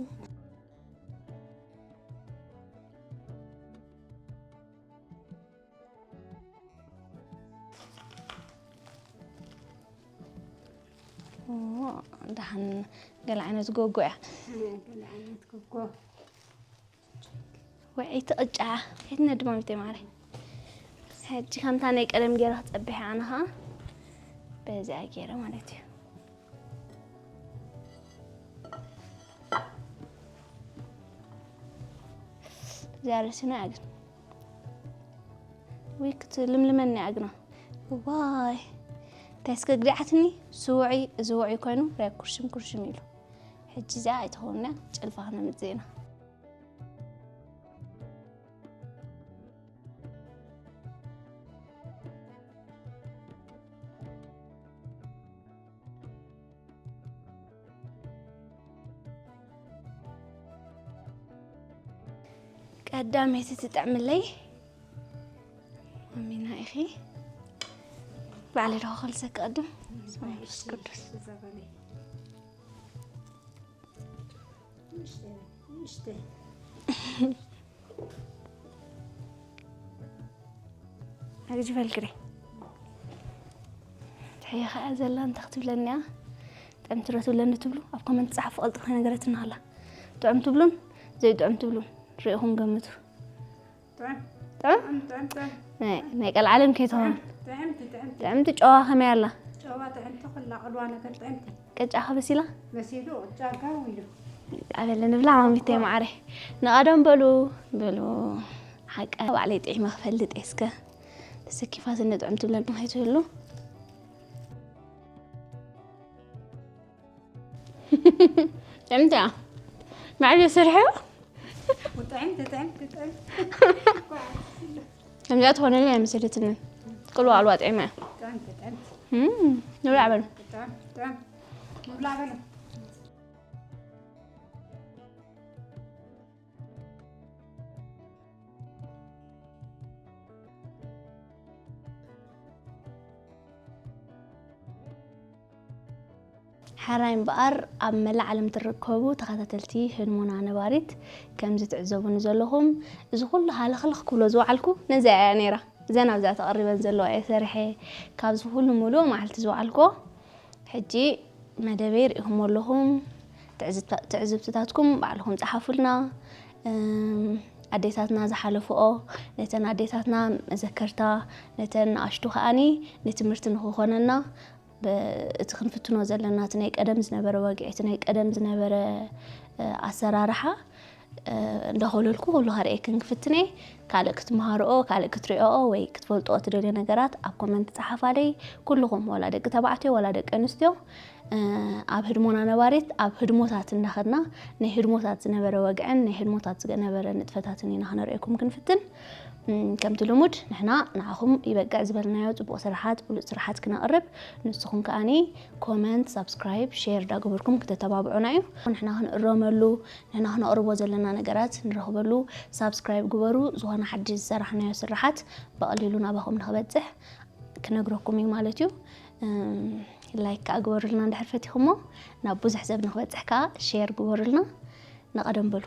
ኦ፣ ደሓን ገለ ዓይነት ጎጎ እያ። ገለ ዓይነት ጎጎ። ውዕይቲ ቅጫ። ከይትነዲ ማሚተይ ማዓረይ። ሕጂ ከምታ ናይ ቀደም ገይረ ክጸብሕ ኣነ ኸኣ በዚኣ ገይረ ማለት እዩ። እዚኣ ርሲና እያ ግን። ውይ ክትልምልመኒ እያ ግና። ዋይ። እንታይ እስከ ግዲዓትኒ? ስውዒ፣ እዚ ውዑይ ኮይኑ ራይ ኩርሽም ኩርሽም ኢሉ። ሕጂ እዚኣ ኣይትኸውን እያ። ጨልፋ ክነምጽእ ኢና። ቀዳመይቲ ትጥዕምለይ ኣሚና ኢኺ። ባዕለይ ዶ ክኸልሰ ክቐድም? በስመ አብ ወመንፈስ ቅዱስ። ንእሽተይ፣ ንእሽተይ። ኣግጅበል ግሬ። ትሕየ ኸኣ ዘላ እንታይ ክትብለኒ እያ? ጥዕምቲ ዶ ትብለኒ ትብሉ? ኣብ ኮመንት ጸሓፉ፣ ቀልጥፍ ከይነገረትና ኣላ። ጥዑም ትብሉን ዘይጥዑም ትብሉን ርኢኹም ገምቱ። ጥዑም። ጥዑም? ጥዑም፣ ጥዑም፣ ጥዑም። ናይ፣ ናይ ቀልዓለም ከይትኸውን። ጥዕምቲ፣ ጥዕምቲ። ጥዕምቲ ጨዋ ከመይ ኣላ? ጨዋ ጥዕምቲ፣ ኩላ ቅልዋ ነገር ጥዕምቲ። ቅጫ ከ በሲላ? በሲሉ፣ ቅጫ ጋው ኢሉ። ኣበለ ንብላ ማሚተይ ማዓረይ። ንቐደም በሉ፣ በሉ። ሓቃ ባዕለይ ጥዒመ ክፈልጥ እየ እስከ። ተሰኪፋትኒ ጥዑም ትብለኒ ከይትህሉ። ጥዕምቲ እያ። ባዕለይ ሰሪሐዮ። ጥዕምቲ፣ ጥዕምቲ፣ ጥዕምቲ። ከምዚኣ ትኾነለይ ኣይመሰለትንን። ቅልዋ ቅልዋ ጥዒማ እያ። ጥዕምቲ፣ ጥዕምቲ። እም፣ ንብላዕ በሉ። ጥዕምቲ፣ ጥዕምቲ። ንብላዕ በሉ። ሕራይ እምበኣር፣ ኣብ መላእ ዓለም ትርከቡ ተኸታተልቲ ህድሞና ነባሪት፣ ከምዚ ትዕዘቡኒ ዘለኹም፣ እዚ ኩሉ ሃለኽለኽ ክብሎ ዝወዓልኩ ነዚኣ እያ ነይራ። እዘን ኣብዛ ተቐሪበን ዘለዋ እየ ሰሪሐ፣ ካብዚ ኩሉ ምሉእ መዓልቲ ዝወዓልኩዎ። ሕጂ መደበይ ርኢኹሞ ኣለኹም። ትዕዝብታ-፣ ትዕዝብትታትኩም ባዕልኹም ጸሓፉልና። እም፣ ኣዴታትና ዝሓለፍኦ፣ ነተን ኣዴታትና መዘከርታ፣ ነተን ንኣሽቱ ከኣኒ ንትምህርቲ ንኽኾነና፣ ብ-፣ እቲ ክንፍትኖ ዘለና፣ እቲ ናይ ቀደም ዝነበረ ወግዒ፣ እቲ ናይ ቀደም ዝነበረ፣ እ፣ ኣሰራርሓ፣ እ፣ እንዳኾለልኩ ኩሉ ከርእየክን ክፍትን እየ። ካልእ ክትመሃርኦ፣ ካልእ ክትሪኦኦ ወይ ክትፈልጥኦ ትደልዮ ነገራት ኣብ ኮመንት ጸሓፋለይ። ኩልኹም፣ ዋላ ደቂ ተባዕትዮ፣ ዋላ ደቂ ኣንስትዮ፣ እ፣ ኣብ ህድሞና ነባሪት፣ ኣብ ህድሞታት እንዳኸድና፣ ናይ ህድሞታት ዝነበረ ወግዕን ናይ ህድሞታት ዝነበረ ንጥፈታትን ኢና ክነርእየኩም ክንፍትን። እም፣ ከምቲ ልሙድ፣ ንሕና ንዓኹም ይበቅዕ ዝበልናዮ ጽቡቕ ስራሓት፣ ብሉጽ ስራሓት ክነቕርብ፣ ንስኹም ከኣኒ ኮመንት፣ ሳብስክራይብ፣ ሼር ዳገበርኩም ክተተባብዑና እዩ። ንሕና ክንእረመሉ፣ ንሕና ክነቕርቦ ዘለና ነገራት ንረኽበሉ። ሳብስክራይብ ግበሩ። ዝኾነ ሓድሽ ዝሰራሕናዮ ስራሓት ብቐሊሉ ናባኹም ንኽበጽሕ ክነግረኩም እዩ ማለት እዩ። እም፣ ላይክ ከኣ ግበሩልና እንድሕር ፈቲኹሞ። ናብ ብዙሕ ሰብ ንኽበጽሕ ከኣ ሼር ግበሩልና። ንቐደም በሉ።